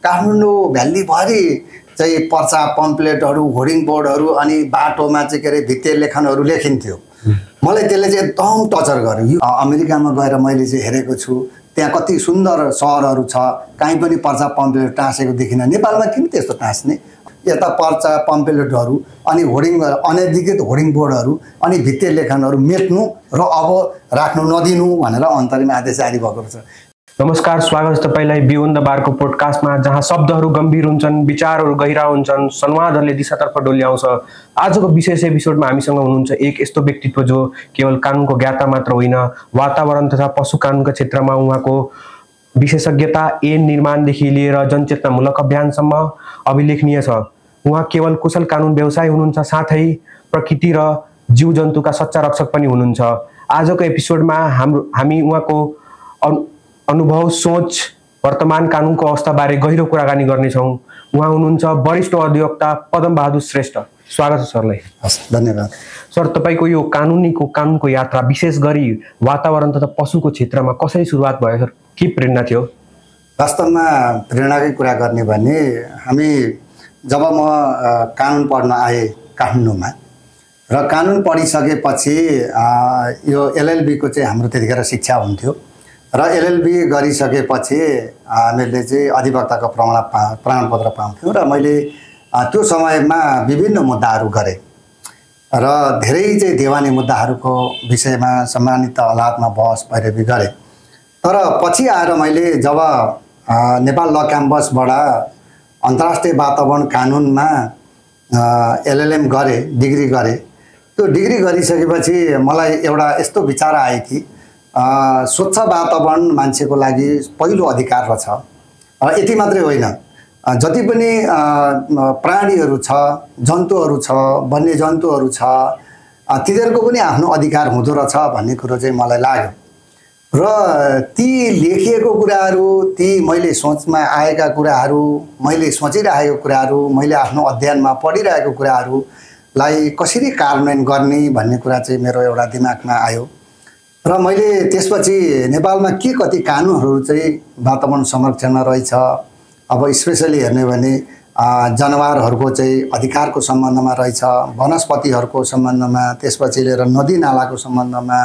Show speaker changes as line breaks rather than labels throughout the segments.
काठमाडौँ भ्यालीभरि चाहिँ पर्चा पम्पलेटहरू होर्डिङ बोर्डहरू अनि बाटोमा चाहिँ के अरे भित्ते लेखनहरू लेखिन्थ्यो। मलाई त्यसले चाहिँ एकदम टचर गर्यो। अमेरिकामा गएर मैले चाहिँ हेरेको छु त्यहाँ कति सुन्दर सहरहरू छ, कहीँ पनि पर्चा पम्पलेट टाँसेको देखिनँ। नेपालमा किन त्यस्तो टाँस्ने? यता पर्चा पम्पलेटहरू अनि होर्डिङ अनधिकृत होर्डिङ बोर्डहरू अनि भित्ते लेखनहरू मेट्नु र अब राख्नु नदिनु भनेर अन्तरिम आदेश जारी भएको छ।
नमस्कार, स्वागत छ तपाईलाई बियोन्ड द बारको पोडकास्टमा, जहाँ शब्दहरू गम्भीर हुन्छन्, विचारहरू गहिरा हुन्छन्, संवादहरूले दिशातर्फ डोल्याउँछ। आजको विशेष एपिसोडमा हामीसँग हुनुहुन्छ एक यस्तो व्यक्तित्व जो केवल कानुनको ज्ञाता मात्र होइन, वातावरण तथा पशु कानुनका क्षेत्रमा उहाँको विशेषज्ञता ऐन निर्माणदेखि लिएर जनचेतनामूलक अभियानसम्म अभिलेखनीय छ। उहाँ केवल कुशल कानुन व्यवसायी हुनुहुन्छ, साथै प्रकृति र जीव जन्तुका सच्चा रक्षक पनि हुनुहुन्छ। आजको एपिसोडमा हामी उहाँको अनुभव, सोच, वर्तमान कानुनको अवस्थाबारे गहिरो कुराकानी गर्नेछौँ। उहाँ हुनुहुन्छ वरिष्ठ अधिवक्ता पदम बहादुर श्रेष्ठ। स्वागत छ सरलाई।
हस्, धन्यवाद।
सर, तपाईँको यो कानुनको यात्रा विशेष गरी वातावरण तथा पशुको क्षेत्रमा कसरी सुरुवात भयो सर? के प्रेरणा थियो?
वास्तवमा प्रेरणाकै कुरा गर्ने भने जब म कानुन पढ्न आएँ काठमाडौँमा र कानुन पढिसकेपछि यो एलएलबीको चाहिँ हाम्रो त्यतिखेर शिक्षा हुन्थ्यो र एलएलबी गरिसकेपछि हामीले चाहिँ अधिवक्ताको प्रमाणपत्र पाउँथ्यौँ र मैले त्यो समयमा विभिन्न मुद्दाहरू गरेँ र धेरै चाहिँ देवानी मुद्दाहरूको विषयमा सम्मानित अदालतमा बहस पैरवी गरेँ। तर पछि आएर मैले जब नेपाल ल क्याम्पसबाट अन्तर्राष्ट्रिय वातावरण कानुनमा एलएलएम गरेँ, डिग्री गरेँ। त्यो डिग्री गरिसकेपछि मलाई एउटा यस्तो विचार आयो कि स्वच्छ वातावरण मान्छेको लागि पहिलो अधिकार रहेछ। यति मात्रै होइन, जति पनि प्राणीहरू छ, जन्तुहरू छ, वन्यजन्तुहरू छ, तिनीहरूको पनि आफ्नो अधिकार हुँदो रहेछ भन्ने कुरो चाहिँ मलाई लाग्यो। र ती लेखिएको कुराहरू, ती मैले सोचमा आएका कुराहरू, मैले सोचिरहेको कुराहरू, मैले आफ्नो अध्ययनमा पढिरहेको कुराहरूलाई कसरी कार्यान्वयन गर्ने भन्ने कुरा चाहिँ मेरो एउटा दिमागमा आयो। र मैले त्यसपछि नेपालमा के कति कानुनहरू चाहिँ वातावरण संरक्षणमा रहेछ। अब स्पेसली हेर्ने भने जनावरहरूको चाहिँ अधिकारको सम्बन्धमा रहेछ, वनस्पतिहरूको सम्बन्धमा, त्यसपछि लिएर नदी नालाको सम्बन्धमा,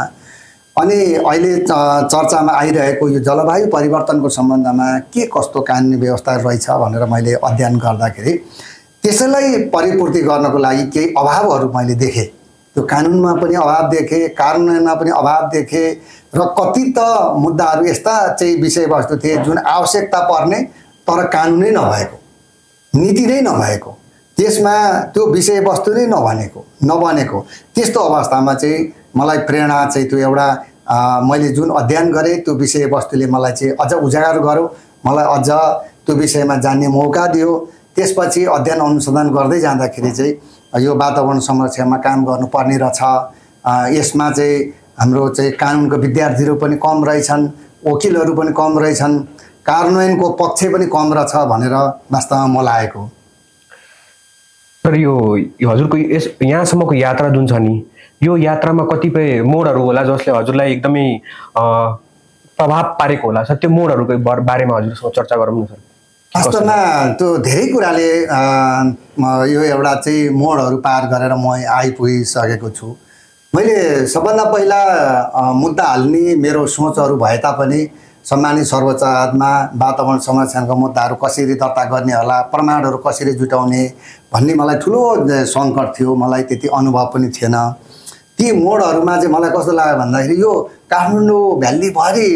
अनि अहिले चर्चामा आइरहेको यो जलवायु परिवर्तनको सम्बन्धमा के कस्तो कानुनी व्यवस्था रहेछ भनेर मैले अध्ययन गर्दाखेरि त्यसैलाई परिपूर्ति गर्नको लागि केही अभावहरू मैले देखेँ। त्यो कानुनमा पनि अभाव देखेँ, कार्यान्वयनमा पनि अभाव देखेँ र कति त मुद्दाहरू यस्ता चाहिँ विषयवस्तु थिए जुन आवश्यकता पर्ने तर कानुनै नभएको, नीति नै नभएको, त्यसमा त्यो विषयवस्तु नै नबनेको त्यस्तो अवस्थामा चाहिँ मलाई प्रेरणा चाहिँ त्यो एउटा मैले जुन अध्ययन गरेँ त्यो विषयवस्तुले मलाई चाहिँ अझ उजागर गर्यो, मलाई अझ त्यो विषयमा जान्ने मौका दियो। त्यसपछि अध्ययन अनुसन्धान गर्दै जाँदाखेरि चाहिँ यो वातावरण संरक्षणमा काम गर्नुपर्ने रहेछ। यसमा चाहिँ हाम्रो चाहिँ कानुनको विद्यार्थीहरू पनि कम रहेछन्, वकिलहरू पनि कम रहेछन्, कार्यान्वयनको पक्ष पनि कम रहेछ भनेर वास्तवमा म लागेको।
तर यो हजुरको यहाँसम्मको यात्रा जुन छ नि, यो यात्रामा कतिपय मोडहरू होला जसले हजुरलाई एकदमै प्रभाव पारेको होला सर। त्यो मोडहरूको बारेमा हजुरसँग चर्चा गरौँ न सर।
वास्तवमा त्यो धेरै कुराले यो एउटा चाहिँ मोडहरू पार गरेर म आइपुगिसकेको छु। मैले सबभन्दा पहिला मुद्दा हाल्ने मेरो सोचहरू भए तापनि सम्मानित सर्वोच्च अदालतमा वातावरण संरक्षणको मुद्दाहरू कसरी दर्ता गर्ने होला, प्रमाणहरू कसरी जुटाउने भन्ने मलाई ठुलो सङ्कट थियो। मलाई त्यति अनुभव पनि थिएन। ती मोडहरूमा चाहिँ मलाई कस्तो लाग्यो भन्दाखेरि यो काठमाडौँ भ्यालीभरि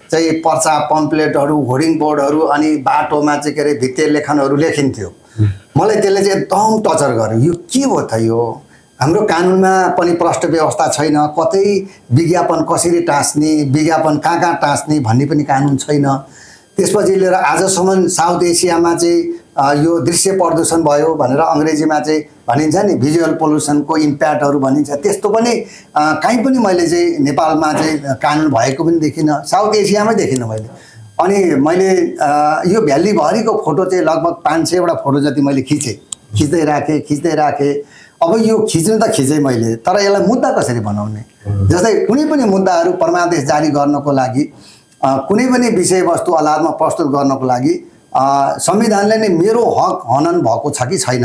चाहिँ पर्चा पम्पलेटहरू, होर्डिङ बोर्डहरू अनि बाटोमा चाहिँ के अरे भित्ते लेखनहरू लेखिन्थ्यो। मलाई त्यसले चाहिँ एकदम टचर गर्यो। यो के हो त? यो हाम्रो कानुनमा पनि प्रष्ट व्यवस्था छैन। कतै विज्ञापन कसरी टाँस्ने, विज्ञापन कहाँ टाँस्ने भन्ने पनि कानुन छैन। त्यसपछि लिएर आजसम्म साउथ एसियामा चाहिँ यो दृश्य प्रदूषण भयो भनेर अङ्ग्रेजीमा चाहिँ भनिन्छ नि, भिजुअल पोल्युसनको इम्प्याक्टहरू भनिन्छ। त्यस्तो पनि कहीँ पनि मैले चाहिँ नेपालमा चाहिँ कानुन भएको पनि देखिनँ, साउथ एसियामै देखिनँ मैले। अनि मैले यो भ्यालीभरिको फोटो चाहिँ लगभग 500वटा फोटो जति मैले खिच्दै राखेँ। अब यो खिच्नु त खिचेँ मैले, तर यसलाई मुद्दा कसरी बनाउने? जस्तै कुनै पनि मुद्दाहरू परमादेश जारी गर्नको लागि, कुनै पनि विषयवस्तु अदालतमा प्रस्तुत गर्नको लागि संविधानले नै मेरो हक हनन भएको छ कि छैन,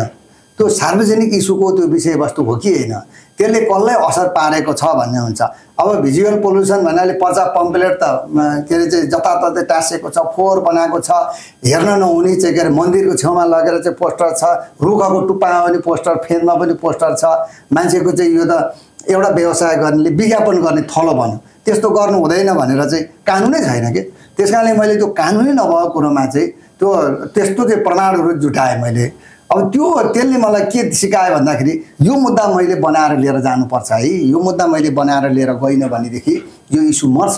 त्यो सार्वजनिक इस्युको त्यो विषयवस्तु हो कि होइन, त्यसले कसलाई असर पारेको छ भन्ने हुन्छ। अब भिजुअल पोल्युसन भन्नाले पर्चा पम्पलेट त के अरे चाहिँ जताततै टाँसेको छ, फोहोर बनाएको छ, हेर्न नहुने चाहिँ के अरे मन्दिरको छेउमा लगेर चाहिँ पोस्टर छ, रुखको टुप्पामा पनि पोस्टर, फेदमा पनि पोस्टर छ। मान्छेको चाहिँ यो त एउटा व्यवसाय गर्नेले विज्ञापन गर्ने थलो भन्यो, त्यस्तो गर्नु हुँदैन भनेर चाहिँ कानुनै छैन कि। त्यस कारणले मैले त्यो कानुनै नभएको कुरोमा चाहिँ त्यो त्यस्तो चाहिँ प्रमाणहरू जुटाएँ मैले। अब त्यसले मलाई के सिकायो भन्दाखेरि यो मुद्दा मैले बनाएर लिएर जानुपर्छ है, यो मुद्दा मैले बनाएर लिएर गइनँ भनेदेखि यो इस्यु मर्छ।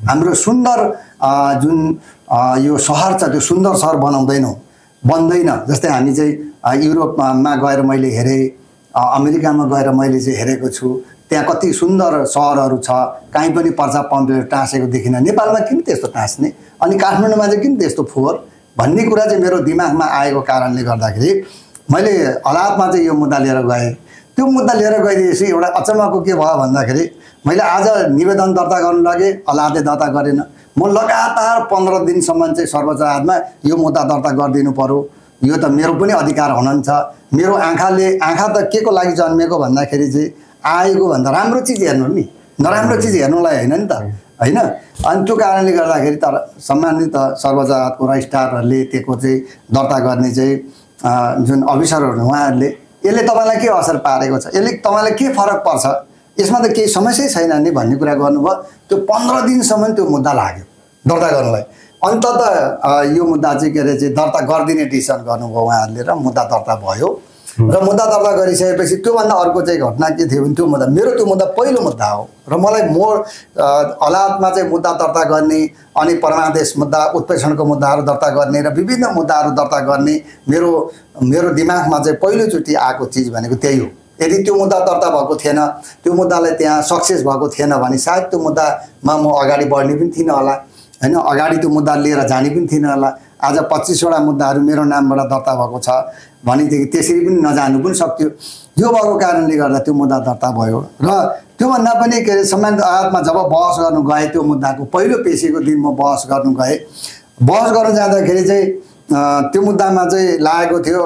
हाम्रो सुन्दर जुन यो सहर छ त्यो सुन्दर सहर बन्दैन। जस्तै हामी चाहिँ युरोपमा गएर मैले हेरेँ, अमेरिकामा गएर मैले चाहिँ हेरेको छु, त्यहाँ कति सुन्दर सहरहरू छ, कहीँ पनि पर्चा पम्पलेट टाँसेको देखिन। नेपालमा किन त्यस्तो टाँस्ने, अनि काठमाडौँमा चाहिँ किन त्यस्तो फोहोर भन्ने कुरा चाहिँ मेरो दिमागमा आएको कारणले गर्दाखेरि मैले अदालतमा चाहिँ यो मुद्दा लिएर गएँ। त्यो मुद्दा लिएर गइदिएपछि एउटा अचम्मको के भयो भन्दाखेरि मैले आज निवेदन दर्ता गर्नु लागेँ, अदालतले दर्ता गरेन। म लगातार 15 दिनसम्म चाहिँ सर्वोच्च अदालतमा यो मुद्दा दर्ता गरिदिनु पर्यो, यो त मेरो पनि अधिकार हुनुहुन्छ। मेरो आँखा त के को लागि जन्मेको भन्दाखेरि चाहिँ आएको भन्दा राम्रो चिज हेर्नु नि, नराम्रो चिज हेर्नुलाई होइन नि त, होइन। अनि त्यो कारणले गर्दाखेरि तर सम्मानित सर्वोच्च अदालतको रजिस्ट्रारहरूले दिएको चाहिँ दर्ता गर्ने चाहिँ जुन अफिसरहरू उहाँहरूले यसले तपाईँलाई के असर पारेको छ, यसले तपाईँलाई के फरक पर्छ, यसमा त केही समस्या छैन नि भन्ने कुरा गर्नुभयो। त्यो 15 दिनसम्म त्यो मुद्दा लाग्यो दर्ता गर्नलाई। अन्ततः यो मुद्दा चाहिँ के अरे चाहिँ दर्ता गरिदिने डिसिसन गर्नुभयो उहाँहरूले र मुद्दा दर्ता भयो। र मुद्दा दर्ता गरिसकेपछि त्योभन्दा अर्को चाहिँ घटना के थियो भने त्यो मुद्दा पहिलो मुद्दा हो र मलाई अदालतमा चाहिँ मुद्दा दर्ता गर्ने अनि परमादेश मुद्दा, उत्प्रेषणको मुद्दाहरू दर्ता गर्ने र विभिन्न मुद्दाहरू दर्ता गर्ने मेरो दिमागमा चाहिँ पहिलोचोटि आएको चिज भनेको त्यही हो। यदि त्यो मुद्दा दर्ता भएको थिएन, त्यो मुद्दालाई त्यहाँ सक्सेस भएको थिएन भने सायद त्यो मुद्दामा म अगाडि बढ्ने पनि थिइनँ होला, होइन, अगाडि त्यो मुद्दा लिएर जाने पनि थिइनँ होला। आज 25वटा मुद्दाहरू मेरो नामबाट दर्ता भएको छ भनेदेखि त्यसरी पनि नजानु पनि सक्थ्यो। यो भएको कारणले गर्दा त्यो मुद्दा दर्ता भयो। र त्योभन्दा पनि के अरे सम्मानित अदालतमा जब बहस गर्नु गएँ, त्यो मुद्दाको पहिलो पेशीको दिन म बहस गर्नु गएँ। बहस गर्न जाँदाखेरि चाहिँ त्यो मुद्दामा चाहिँ लागेको थियो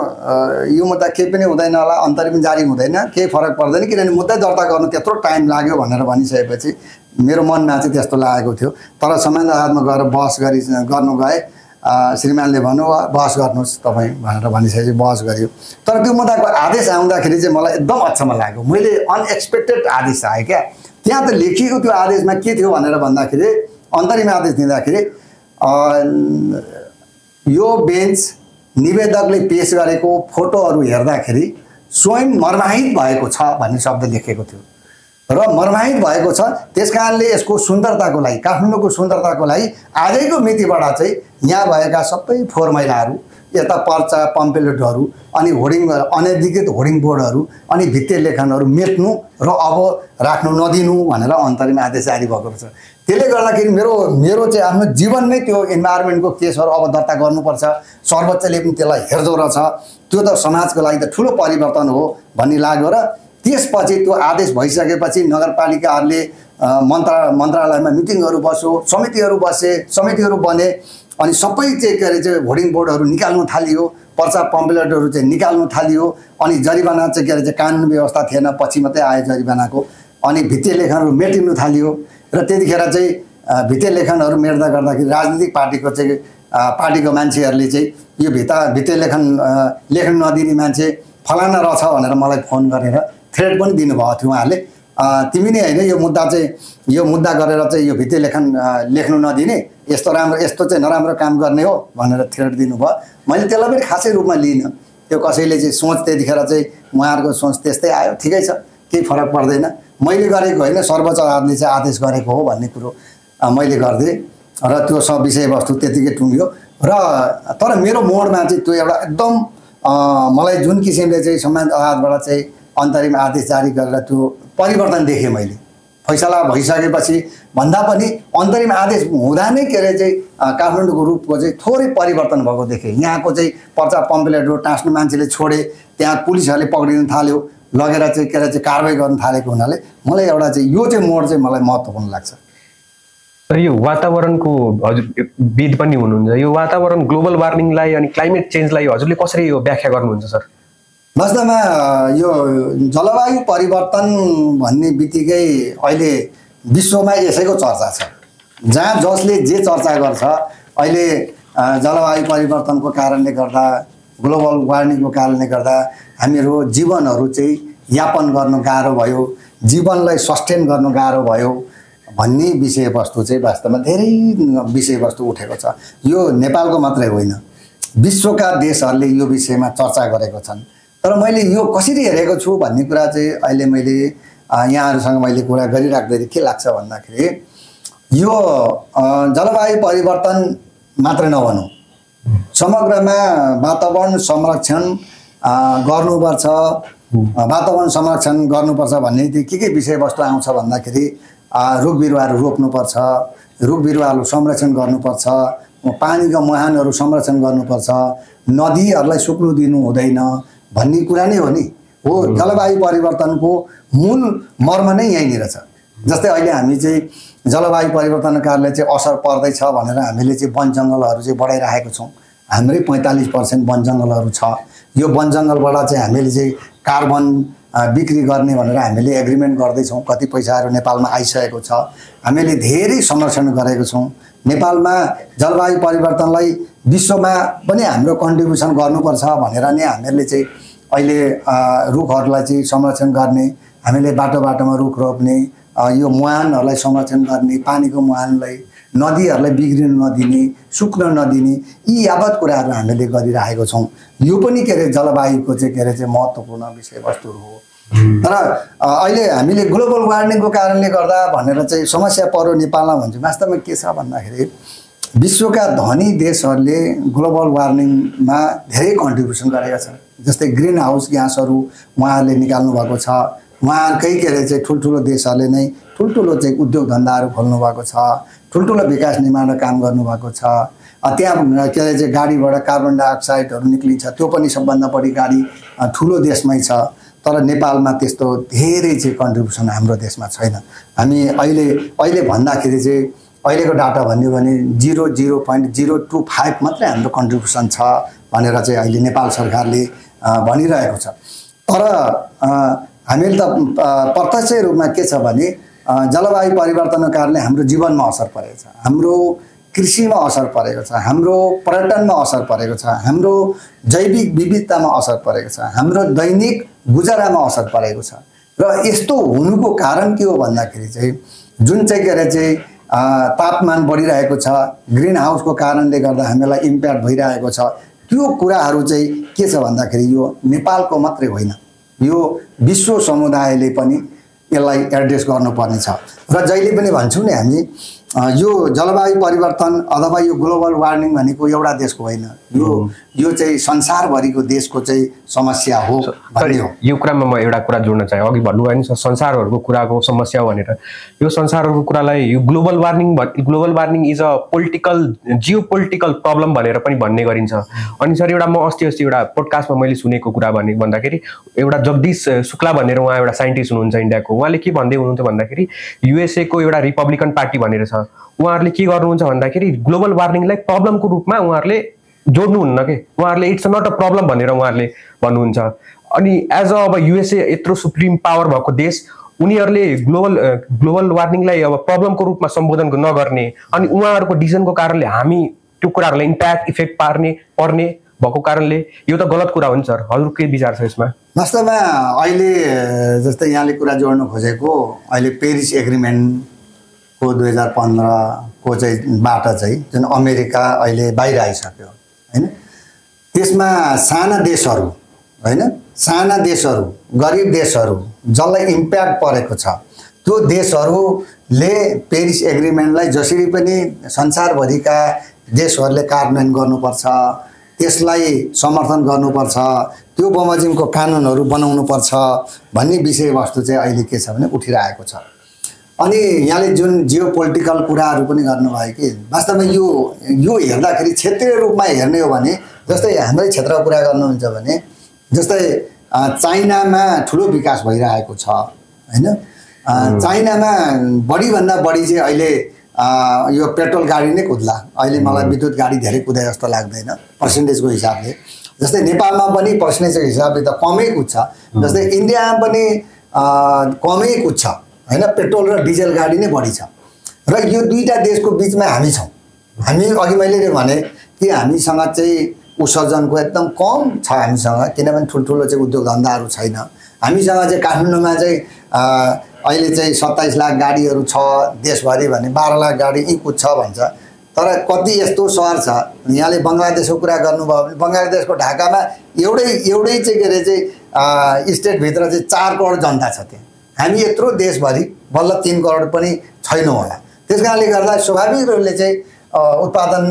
यो मुद्दा केही पनि हुँदैन होला, अन्तरिम जारी हुँदैन, केही फरक पर्दैन, किनभने मुद्दा दर्ता गर्नु त्यत्रो टाइम लाग्यो भनेर भनिसकेपछि मेरो मनमा चाहिँ त्यस्तो लागेको थियो। तर सम्मानित अदालतमा गएर बहस गर्नु गएँ। श्रीमानले भन्नु बहस गर्नुहोस् तपाईँ भनेर भनिसकेपछि बहस गरियो। तर त्यो मुद्दाको आदेश आउँदाखेरि चाहिँ मलाई एकदम अचम्म लाग्यो। मैले अनएक्सपेक्टेड आदेश आयो क्या। त्यहाँ त लेखिएको त्यो आदेशमा के थियो भनेर भन्दाखेरि अन्तरिम आदेश दिँदाखेरि यो बेन्च निवेदकले पेश गरेको फोटोहरू हेर्दाखेरि स्वयं मर्माहित भएको छ भन्ने शब्द लेखेको थियो र मर्माहित भएको छ। त्यसकारणले यसको सुन्दरताको लागि, काठमाडौँको सुन्दरताको लागि आजैको मितिबाट चाहिँ यहाँ भएका सबै फोहोर मैलाहरू, यता पर्चा पम्पलेटहरू अनि अनधिकृत होर्डिङ बोर्डहरू अनि भित्ते लेखनहरू मेट्नु र अब राख्नु नदिनु भनेर अन्तरिम आदेश जारी भएको छ। त्यसले गर्दाखेरि मेरो चाहिँ आफ्नो जीवनमै त्यो इन्भाइरोमेन्टको केसहरू अब दर्ता गर्नुपर्छ, सर्वोच्चले पनि त्यसलाई हेर्दो रहेछ, त्यो त समाजको लागि त ठुलो परिवर्तन हो भन्ने लाग्यो। र त्यसपछि त्यो आदेश भइसकेपछि नगरपालिकाहरूले मन्त्रालयमा मिटिङहरू बस्यो, समितिहरू बने अनि सबै चाहिँ के अरे चाहिँ होर्डिङ बोर्डहरू निकाल्नु थालियो, पर्चा पम्पलेटहरू चाहिँ निकाल्नु थालियो अनि जरिवाना चाहिँ के अरे चाहिँ कानुन व्यवस्था थिएन, पछि मात्रै आयो जरिवानाको। अनि भित्ते लेखनहरू मेटिनु थालियो र त्यतिखेर चाहिँ भित्ते लेखनहरू मेट्दा गर्दाखेरि राजनीतिक पार्टीको मान्छेहरूले चाहिँ यो भित्ते लेखन लेख्न नदिने मान्छे फलाना रहेछ भनेर मलाई फोन गरेर थ्रेट पनि दिनुभएको थियो उहाँहरूले। तिमी नै होइन यो मुद्दा गरेर चाहिँ यो भित्ते लेखन लेख्नु नदिने, यस्तो चाहिँ नराम्रो काम गर्ने हो भनेर थ्रेट दिनुभयो। मैले त्यसलाई पनि खासै रूपमा लिइनँ। त्यो कसैले चाहिँ सोच त्यतिखेर चाहिँ उहाँहरूको सोच त्यस्तै आयो, ठिकै छ, केही फरक पर्दैन, मैले गरेको होइन, सर्वोच्च अदालतले चाहिँ आदेश गरेको हो भन्ने कुरो मैले गरिदिएँ र त्यो सब विषयवस्तु त्यतिकै टुङ्ग्यो। र तर मेरो मोडमा चाहिँ त्यो एउटा एकदम मलाई जुन किसिमले चाहिँ सम्मानित अदालतबाट चाहिँ अन्तरिम आदेश जारी गरेर त्यो परिवर्तन देखेँ मैले। फैसला भइसकेपछि भन्दा पनि अन्तरिम आदेश हुँदा नै के अरे चाहिँ काठमाडौँको रूपको चाहिँ थोरै परिवर्तन भएको देखेँ। यहाँको चाहिँ पर्चा पम्पलेटहरू टाँस्नु मान्छेले छोडे, त्यहाँ पुलिसहरूले पक्रिन थाल्यो, लगेर चाहिँ के अरे चाहिँ कारवाही गर्न थालेको हुनाले मलाई एउटा चाहिँ यो चाहिँ मोड चाहिँ मलाई महत्त्वपूर्ण लाग्छ।
तर यो वातावरणको हजुर विद पनि हुनुहुन्छ, यो वातावरण ग्लोबल वार्मिङलाई अनि क्लाइमेट चेन्जलाई हजुरले कसरी यो व्याख्या गर्नुहुन्छ सर?
वास्तवमा यो जलवायु परिवर्तन भन्ने बित्तिकै अहिले विश्वमा यसैको चर्चा छ। जहाँ जसले जे चर्चा गर्छ अहिले जलवायु परिवर्तनको कारणले गर्दा, ग्लोबल वार्मिङको कारणले गर्दा हामीहरू जीवनहरू चाहिँ यापन गर्न गाह्रो भयो, जीवनलाई सस्टेन गर्न गाह्रो भयो भन्ने विषयवस्तु चाहिँ वास्तवमा धेरै विषयवस्तु उठेको छ। यो नेपालको मात्रै होइन, विश्वका देशहरूले यो विषयमा चर्चा गरेको छन्। तर मैले यो कसरी हेरेको छु भन्ने कुरा चाहिँ अहिले मैले यहाँहरूसँग मैले कुरा गरिराख्दाखेरि के लाग्छ भन्दाखेरि यो जलवायु परिवर्तन मात्रै नभनौँ, समग्रमा वातावरण संरक्षण गर्नुपर्छ। वातावरण संरक्षण गर्नुपर्छ भन्ने के विषयवस्तु आउँछ भन्दाखेरि रुख बिरुवाहरू रोप्नुपर्छ, रुख बिरुवाहरू संरक्षण गर्नुपर्छ, पानीका मुहानहरू संरक्षण गर्नुपर्छ, नदीहरूलाई सुक्नु दिनु हुँदैन भन्ने कुरा नै हो नि। हो, जलवायु परिवर्तनको मूल मर्म नै यहीँनिर छ। जस्तै अहिले हामी चाहिँ जलवायु परिवर्तनको कारणले चाहिँ असर पर्दैछ भनेर हामीले चाहिँ वन जङ्गलहरू चाहिँ बढाइराखेको छौँ। हाम्रै 45% वन जङ्गलहरू छ। यो वन जङ्गलबाट चाहिँ हामीले चाहिँ कार्बन बिक्री गर्ने भनेर हामीले एग्रिमेन्ट गर्दैछौँ। कति पैसाहरू नेपालमा आइसकेको छ। हामीले धेरै संरक्षण गरेको छौँ। नेपालमा जलवायु परिवर्तनलाई विश्वमा पनि हाम्रो कन्ट्रिब्युसन गर्नुपर्छ भनेर नै हामीहरूले चाहिँ अहिले रुखहरूलाई चाहिँ संरक्षण गर्ने, हामीले बाटो बाटोमा रुख रोप्ने, यो मुहानहरूलाई संरक्षण गर्ने, पानीको मुहानलाई, नदीहरूलाई बिग्रिनु नदिने, सुक्न नदिने, यी यावत कुराहरू हामीले गरिरहेको छौँ। यो पनि के अरे जलवायुको चाहिँ के अरे चाहिँ महत्त्वपूर्ण विषयवस्तुहरू हो। तर अहिले हामीले ग्लोबल वार्मिङको कारणले गर्दा भनेर चाहिँ समस्या पर्यो नेपालमा भन्छ। वास्तवमा के छ भन्दाखेरि विश्वका धनी देशहरूले ग्लोबल वार्मिङमा धेरै कन्ट्रिब्युसन गरेका छन्। जस्तै ग्रिन हाउस ग्यासहरू उहाँहरूले निकाल्नु भएको छ। उहाँहरूकै के अरे चाहिँ ठुल्ठुलो देशहरूले नै ठुल्ठुलो चाहिँ उद्योग धन्दाहरू खोल्नु भएको छ, ठुल्ठुलो विकास निर्माण काम गर्नुभएको छ। त्यहाँ के अरे चाहिँ गाडीबाट कार्बन डाइअक्साइडहरू निक्लिन्छ, त्यो पनि सबभन्दा बढी गाडी ठुलो देशमै छ। तर नेपालमा त्यस्तो धेरै चाहिँ कन्ट्रिब्युसन हाम्रो देशमा छैन। हामी अहिले भन्दाखेरि चाहिँ अहिलेको डाटा भन्यो भने 0.025 मात्रै हाम्रो कन्ट्रिब्युसन छ भनेर चाहिँ अहिले नेपाल सरकारले भनिरहेको छ। तर हामीले त प्रत्यक्ष रूपमा के छ भने जलवायु परिवर्तनको कारणले हाम्रो जीवनमा असर परेको छ, हाम्रो कृषिमा असर परेको छ, हाम्रो पर्यटनमा असर परेको छ, हाम्रो जैविक विविधतामा असर परेको छ, हाम्रो दैनिक गुजारामा असर परेको छ। र यस्तो हुनुको कारण के हो भन्दाखेरि चाहिँ जुन चाहिँ के अरे चाहिँ तापमान बढिरहेको छ, ग्रिन हाउसको कारणले गर्दा हामीलाई इम्प्याक्ट भइरहेको छ। त्यो कुराहरू चाहिँ के छ भन्दाखेरि यो नेपालको मात्रै होइन, यो विश्व समुदायले पनि यसलाई एड्रेस गर्नुपर्ने छ। र जहिले पनि भन्छौँ नि हामी यो जलवायु परिवर्तन अथवा यो ग्लोबल वार्मिङ भनेको एउटा देशको होइन, यो चाहिँ संसारभरिको देशको चाहिँ समस्या हो भन्ने हो।
यो कुरामा म एउटा कुरा जोड्न चाहे, अघि भन्नुभयो नि संसारहरूको कुराको समस्या हो भनेर। यो संसारहरूको कुरालाई यो global warming is a political geo political problem भनेर पनि भन्ने गरिन्छ। अनि सर एउटा म अस्ति एउटा पोडकास्टमा मैले सुनेको कुरा भन्दाखेरि एउटा जगदीश शुक्ला भनेर उहाँ एउटा साइन्टिस्ट हुनुहुन्छ इन्डियाको, उहाँले के भन्दै हुनुहुन्छ भन्दाखेरि युएसए को एउटा रिपब्लिकन पार्टी भनेर छ, उहाँहरूले के गर्नुहुन्छ भन्दाखेरि ग्लोबल वार्मिङलाई प्रब्लमको रूपमा उहाँहरूले जोड्नुहुन्न के, उहाँहरूले इट्स नट अ प्रब्लम भनेर उहाँहरूले भन्नुहुन्छ। अनि एज अ अब युएसए यत्रो सुप्रिम पावर भएको देश, उनीहरूले ग्लोबल वार्मिङलाई अब प्रब्लमको रूपमा सम्बोधन नगर्ने अनि उहाँहरूको डिसिजनको कारणले हामी त्यो कुराहरूलाई इम्प्याक्ट इफेक्ट पर्ने भएको कारणले यो त गलत कुरा हो नि सर। हजुर के विचार छ यसमा?
वास्तवमा अहिले जस्तै यहाँले कुरा जोड्न खोजेको अहिले पेरिस एग्रिमेन्टको 2015 को चाहिँ बाट चाहिँ जुन अमेरिका अहिले बाहिर आइसक्यो होइन, त्यसमा साना देशहरू होइन, साना देशहरू, गरिब देशहरू जसलाई इम्प्याक्ट परेको छ त्यो देशहरूले पेरिस एग्रिमेन्टलाई जसरी पनि संसारभरिका देशहरूले कार्यान्वयन गर्नुपर्छ, त्यसलाई समर्थन गर्नुपर्छ, त्यो बमोजिमको कानुनहरू बनाउनुपर्छ भन्ने विषयवस्तु चाहिँ अहिले के छ भने उठिरहेको छ। अनि यहाँले जुन जियो पोलिटिकल कुराहरू पनि गर्नुभयो कि वास्तवमा यो हेर्दाखेरि क्षेत्रीय रूपमा हेर्ने हो भने जस्तै हाम्रै क्षेत्रको कुरा गर्नुहुन्छ भने जस्तै चाइनामा ठुलो विकास भइरहेको छ होइन, चाइनामा बढीभन्दा बढी चाहिँ अहिले यो पेट्रोल गाडी नै कुद्ला। अहिले मलाई विद्युत गाडी धेरै कुदे जस्तो लाग्दैन पर्सेन्टेजको हिसाबले। जस्तै नेपालमा पनि पर्सेन्टेजको हिसाबले त कमै कुद्छ, जस्तै इन्डियामा पनि कमै कुद्छ होइन, पेट्रोल र डिजल गाडी नै बढी छ। र यो दुईटा देशको बिचमा हामी छौँ। हामी अघि मैले भने कि हामीसँग चाहिँ उत्सर्जनको एकदम कम छ हामीसँग, किनभने ठुल्ठुलो चाहिँ उद्योग धन्दाहरू छैन। हामीसँग चाहिँ काठमाडौँमा चाहिँ अहिले चाहिँ 27 लाख गाडीहरू छ देशभरि भने 12 लाख गाडी यहीँ कुद्छ भन्छ। तर कति यस्तो सहर छ, यहाँले बङ्गलादेशको कुरा गर्नुभयो भने बङ्गलादेशको ढाकामा एउटै चाहिँ के अरे चाहिँ स्टेटभित्र चाहिँ 4 करोड जनता छ त्यहाँ। हामी यत्रो देशभरि बल्ल 3 करोड पनि छैनौँ होला। त्यस कारणले गर्दा स्वाभाविक रूपले चाहिँ उत्पादन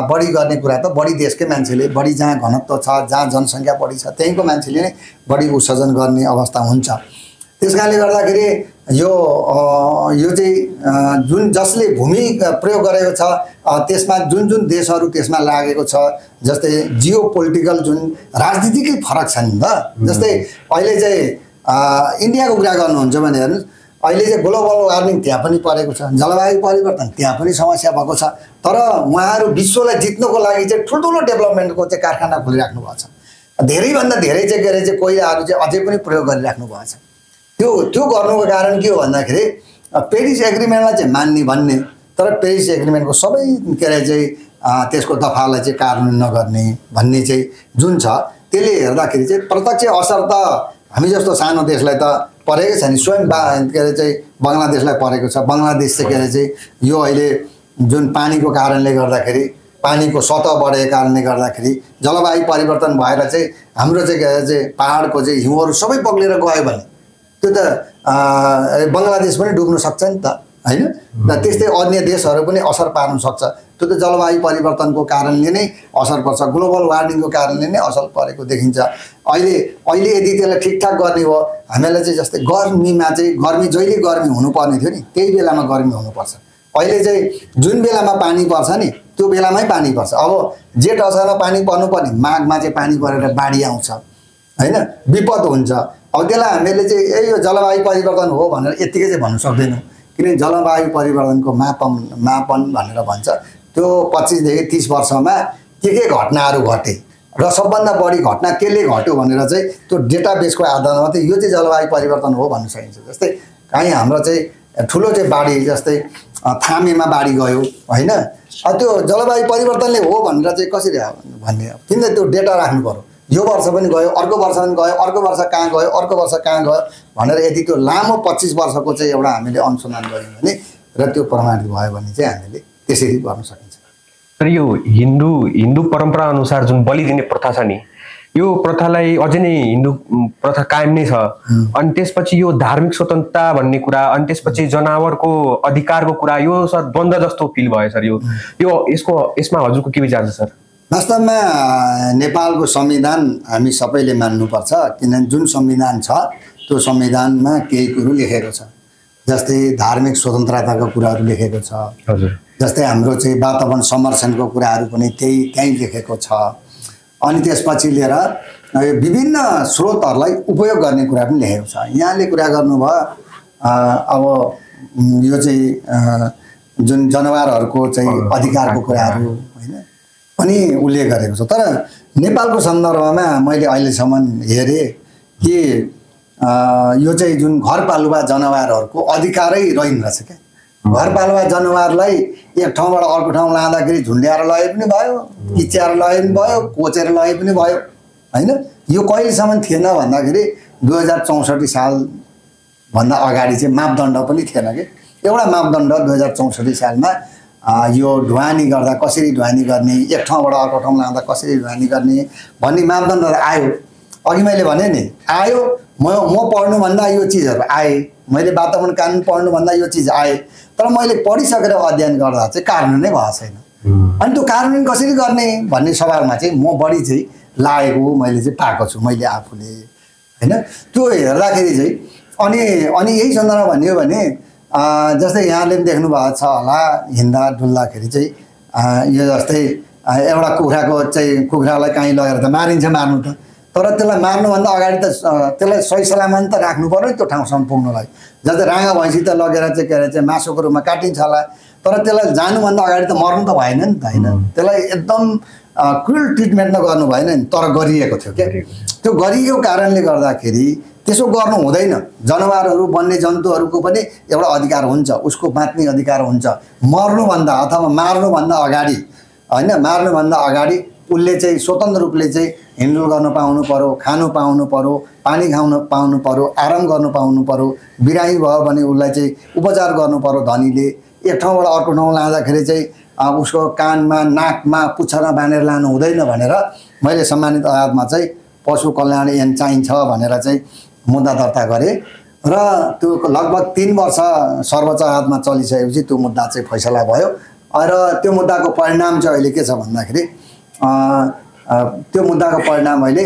बढी गर्ने कुरा त बढी देशकै मान्छेले, बढी जहाँ घनत्व छ, जहाँ जनसङ्ख्या बढी छ त्यहीँको मान्छेले नै बढी उत्सर्जन गर्ने अवस्था हुन्छ। त्यस कारणले गर्दाखेरि यो चाहिँ जुन जसले भूमि प्रयोग गरेको छ त्यसमा जुन देशहरू त्यसमा लागेको छ, जस्तै जियो पोलिटिकल जुन राजनीतिकै फरक छ नि त। जस्तै अहिले चाहिँ इन्डियाको कुरा गर्नुहुन्छ भने हेर्नुहोस्, अहिले चाहिँ ग्लोबल वार्मिङ त्यहाँ पनि परेको छ, जलवायु परिवर्तन त्यहाँ पनि समस्या भएको छ। तर उहाँहरू विश्वलाई जित्नको लागि चाहिँ ठुल्ठुलो डेभलपमेन्टको चाहिँ कारखाना खोलिराख्नु भएको छ। धेरैभन्दा धेरै चाहिँ के अरे चाहिँ कोइलाहरू चाहिँ अझै पनि प्रयोग गरिराख्नु भएको छ। त्यो गर्नुको कारण के हो भन्दाखेरि पेरिस एग्रिमेन्टलाई चाहिँ मान्ने भन्ने, तर पेरिस एग्रिमेन्टको सबै के अरे चाहिँ त्यसको दफालाई चाहिँ कार्यान्वयन नगर्ने भन्ने चाहिँ जुन छ, त्यसले हेर्दाखेरि चाहिँ प्रत्यक्ष असर त हामी जस्तो सानो देशलाई त परेकै छ नि। स्वयं के अरे चाहिँ बङ्गलादेशलाई परेको छ। बङ्गलादेश चाहिँ के अरे चाहिँ यो अहिले जुन पानीको कारणले गर्दाखेरि, पानीको सतह बढेको कारणले गर्दाखेरि जलवायु परिवर्तन भएर चाहिँ हाम्रो चाहिँ के अरे चाहिँ पहाडको चाहिँ हिउँहरू सबै पग्लेर गयो भने त्यो त बङ्गलादेश पनि डुब्न सक्छ नि त होइन। र त्यस्तै अन्य देशहरू पनि असर पार्न सक्छ। त्यो त जलवायु परिवर्तनको कारणले नै असर पर्छ, ग्लोबल वार्मिङको कारणले नै असर परेको देखिन्छ। अहिले यदि त्यसलाई ठिकठाक गर्ने हो, हामीलाई चाहिँ जस्तै गर्मीमा चाहिँ गर्मी जहिले गर्मी हुनुपर्ने थियो नि त्यही बेलामा गर्मी हुनुपर्छ। अहिले चाहिँ जुन बेलामा पानी पर्छ नि त्यो बेलामै पानी पर्छ। अब जेठ असारमा पानी पर्नुपर्ने माघमा चाहिँ पानी परेर बाढी आउँछ होइन, विपद हुन्छ। अब त्यसलाई हामीले चाहिँ यो जलवायु परिवर्तन हो भनेर यत्तिकै चाहिँ भन्नु सक्दैनौँ, किनकि जलवायु परिवर्तनको मापन भनेर भन्छ त्यो 25 देखि 30 वर्षमा के घटनाहरू घटे र सबभन्दा बढी घटना केले घट्यो भनेर चाहिँ त्यो डेटाबेसको आधारमा चाहिँ यो चाहिँ जलवायु परिवर्तन हो भन्न सकिन्छ। जस्तै काहीँ हाम्रो चाहिँ ठुलो चाहिँ बाढी, जस्तै थामेमा बाढी गयो होइन, त्यो जलवायु परिवर्तनले हो भनेर चाहिँ कसरी भन्ने, किन त्यो डेटा राख्नु पर्यो। यो वर्ष पनि गयो, अर्को वर्ष पनि गयो, अर्को वर्ष कहाँ गयो, अर्को वर्ष कहाँ गयो भनेर यदि त्यो लामो 25 वर्षको चाहिँ एउटा हामीले अनुसन्धान गऱ्यौँ भने र त्यो प्रमाणित भयो भने चाहिँ हामीले त्यसरी गर्न सकिन्छ।
तर यो हिन्दू परम्परा अनुसार जुन बलि दिने प्रथा छ नि, यो प्रथालाई अझै नै हिन्दू प्रथा कायम नै छ। अनि त्यसपछि यो धार्मिक स्वतन्त्रता भन्ने कुरा, अनि त्यसपछि जनावरको अधिकारको कुरा, यो सर द्वन्द्व जस्तो फिल भयो सर। यसमा हजुरको के विचार छ सर?
वास्तवमा नेपालको संविधान हामी सबैले मान्नुपर्छ, किनभने जुन संविधान छ त्यो संविधानमा केही कुरो लेखेको छ। जस्तै धार्मिक स्वतन्त्रताको कुराहरू लेखेको छ, जस्तै हाम्रो चाहिँ वातावरण संरक्षणको कुराहरू पनि त्यहीँ लेखेको छ। अनि त्यसपछि लिएर विभिन्न स्रोतहरूलाई उपयोग गर्ने कुरा पनि लेखेको छ। यहाँले कुरा गर्नुभयो अब यो चाहिँ जुन जनावरहरूको चाहिँ अधिकारको कुराहरू होइन पनि उल्लेख गरेको छ। तर नेपालको सन्दर्भमा मैले अहिलेसम्म हेरेँ कि यो चाहिँ जुन घरपालुवा जनावरहरूको अधिकारै रहेनरहेछ क्या। घरपालुवा जनावरलाई एक ठाउँबाट अर्को ठाउँ लाँदाखेरि झुन्ड्याएर लगे पनि भयो, किच्याएर लगे पनि भयो, कोचेर लगे पनि भयो होइन। यो कहिलेसम्म थिएन भन्दाखेरि 2064 सालभन्दा अगाडि चाहिँ मापदण्ड पनि थिएन कि। एउटा मापदण्ड 2064 सालमा यो ढुवानी गर्दा कसरी ढुवानी गर्ने, एक ठाउँबाट अर्को ठाउँ लाँदा कसरी ढुवानी गर्ने भन्ने मापदण्ड आयो। अघि मैले भने नि आयो, म पढ्नुभन्दा यो चिजहरू आए, मैले वातावरण कानुन पढ्नुभन्दा यो चिज आए, तर मैले पढिसकेर अध्ययन गर्दा चाहिँ कानुन नै भएको छैन। अनि त्यो कानुन कसरी गर्ने भन्ने सवालमा चाहिँ म बढी चाहिँ लागेको मैले चाहिँ पाएको छु मैले आफूले होइन। त्यो हेर्दाखेरि चाहिँ अनि यही सन्दर्भमा भन्यो भने जस्तै यहाँले पनि देख्नु भएको छ होला, हिँड्दा डुल्दाखेरि चाहिँ यो जस्तै एउटा कुखुरालाई कहीँ लगेर त मारिन्छ, मार्नु त, तर त्यसलाई मार्नुभन्दा अगाडि त त्यसलाई सही सलामत त राख्नु पर्यो नि त्यो ठाउँसम्म पुग्नुलाई। जस्तै राँगा भैँसी त लगेर चाहिँ के अरे चाहिँ मासुको रूपमा काटिन्छ होला, तर तर त्यसलाई जानुभन्दा अगाडि त मर्नु त भएन नि त होइन त्यसलाई एकदम क्रुल ट्रिटमेन्ट त गर्नु भएन नि तर गरिएको थियो क्या त्यो गरिएको कारणले गर्दाखेरि त्यसो गर्नु हुँदैन जनावरहरू वन्यजन्तुहरूको पनि एउटा अधिकार हुन्छ उसको बाँच्ने अधिकार हुन्छ मर्नुभन्दा अथवा मार्नुभन्दा अगाडि होइन मार्नुभन्दा अगाडि उसले चाहिँ स्वतन्त्र रूपले चाहिँ हिँड्डुल गर्न पाउनु पर्यो खानु पाउनु पर्यो पानी खाउन पाउनु पर्यो आराम गर्नु पाउनु पर्यो बिरामी भयो भने उसलाई चाहिँ उपचार गर्नु पर्यो धनीले एक ठाउँबाट अर्को ठाउँ लाँदाखेरि चाहिँ उसको कानमा नाकमा पुच्छरमा बाँधेर लानु हुँदैन भनेर मैले सम्मानित अदालतमा चाहिँ पशु कल्याण ऐन चाहिन्छ भनेर चाहिँ मुद्दा दर्ता गरेँ र त्यो लगभग 3 वर्ष सर्वोच्च अदालतमा चलिसकेपछि त्यो मुद्दा चाहिँ फैसला भयो र त्यो मुद्दाको परिणाम चाहिँ अहिले के छ भन्दाखेरि त्यो मुद्दाको परिणाम अहिले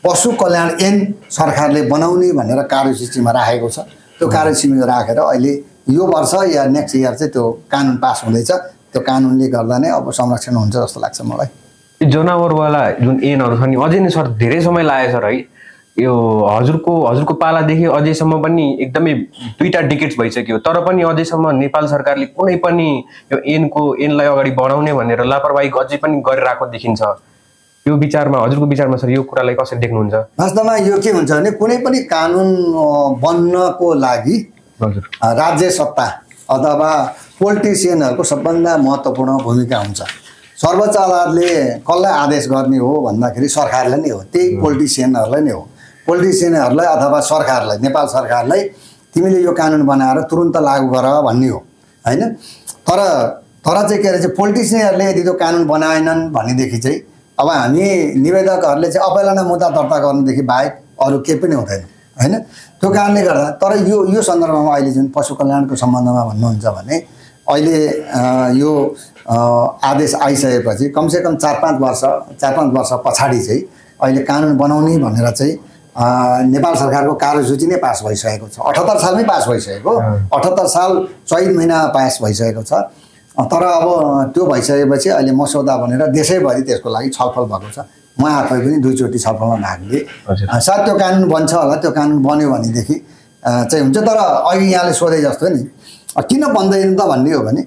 पशु कल्याण ऐन सरकारले बनाउने भनेर कार्यसूचीमा राखेको छ त्यो कार्यसूचीमा राखेर अहिले यो वर्ष या नेक्स्ट इयर चाहिँ त्यो कानुन पास हुँदैछ त्यो कानुनले गर्दा नै अब संरक्षण हुन्छ जस्तो लाग्छ मलाई
जनावरवाला जुन ऐनहरू छ नि अझै नै सर धेरै समय लागेको छ है यो हजुरको पालादेखि अझैसम्म पनि एकदमै 2टा डिकेड्स भइसक्यो तर पनि अझैसम्म नेपाल सरकारले कुनै पनि यो ऐनलाई अगाडि बढाउने भनेर लापरवाही अझै पनि गरिरहेको देखिन्छ यो विचारमा हजुरको विचारमा सर यो कुरालाई कसरी देख्नुहुन्छ
वास्तवमा यो के हुन्छ भने कुनै पनि कानुन बन्नको लागि
हजुर
राज्य सत्ता अथवा पोलिटिसियनहरूको सबभन्दा महत्त्वपूर्ण भूमिका हुन्छ सर्वोच्च अदालतले कसलाई आदेश गर्ने हो भन्दाखेरि सरकारले नै हो त्यही पोलिटिसियनहरूलाई नै हो पोलिटिसियनहरूलाई अथवा सरकारलाई नेपाल सरकारलाई तिमीले यो कानुन बनाएर तुरुन्त लागू गर भन्ने हो होइन तर चाहिँ के अरे चाहिँ पोलिटिसियनहरूले यदि त्यो कानुन बनाएनन् भनेदेखि चाहिँ अब हामी निवेदकहरूले चाहिँ अपेलना मुद्दा दर्ता गर्नुदेखि बाहेक अरू केही पनि हुँदैन होइन त्यो कारणले गर्दा तर यो सन्दर्भमा अहिले जुन पशु कल्याणको सम्बन्धमा भन्नुहुन्छ भने अहिले यो आदेश आइसकेपछि कमसेकम 4-5 वर्ष पछाडि चाहिँ अहिले कानुन बनाउने भनेर चाहिँ नेपाल सरकारको कार्यसूची नै पास भइसकेको छ 78 सालमै पास भइसकेको 78 साल चैत महिना पास भइसकेको छ तर अब त्यो भइसकेपछि अहिले मसौदा बनेर देशैभरि त्यसको लागि छलफल भएको छ म आफै पनि 2 चोटि छलफलमा भाग लिएँ सायद त्यो कानुन बन्छ होला त्यो कानुन बन्यो भनेदेखि चाहिँ हुन्छ तर अघि यहाँले सोधे जस्तो नि किन बन्दैन त भन्ने हो भने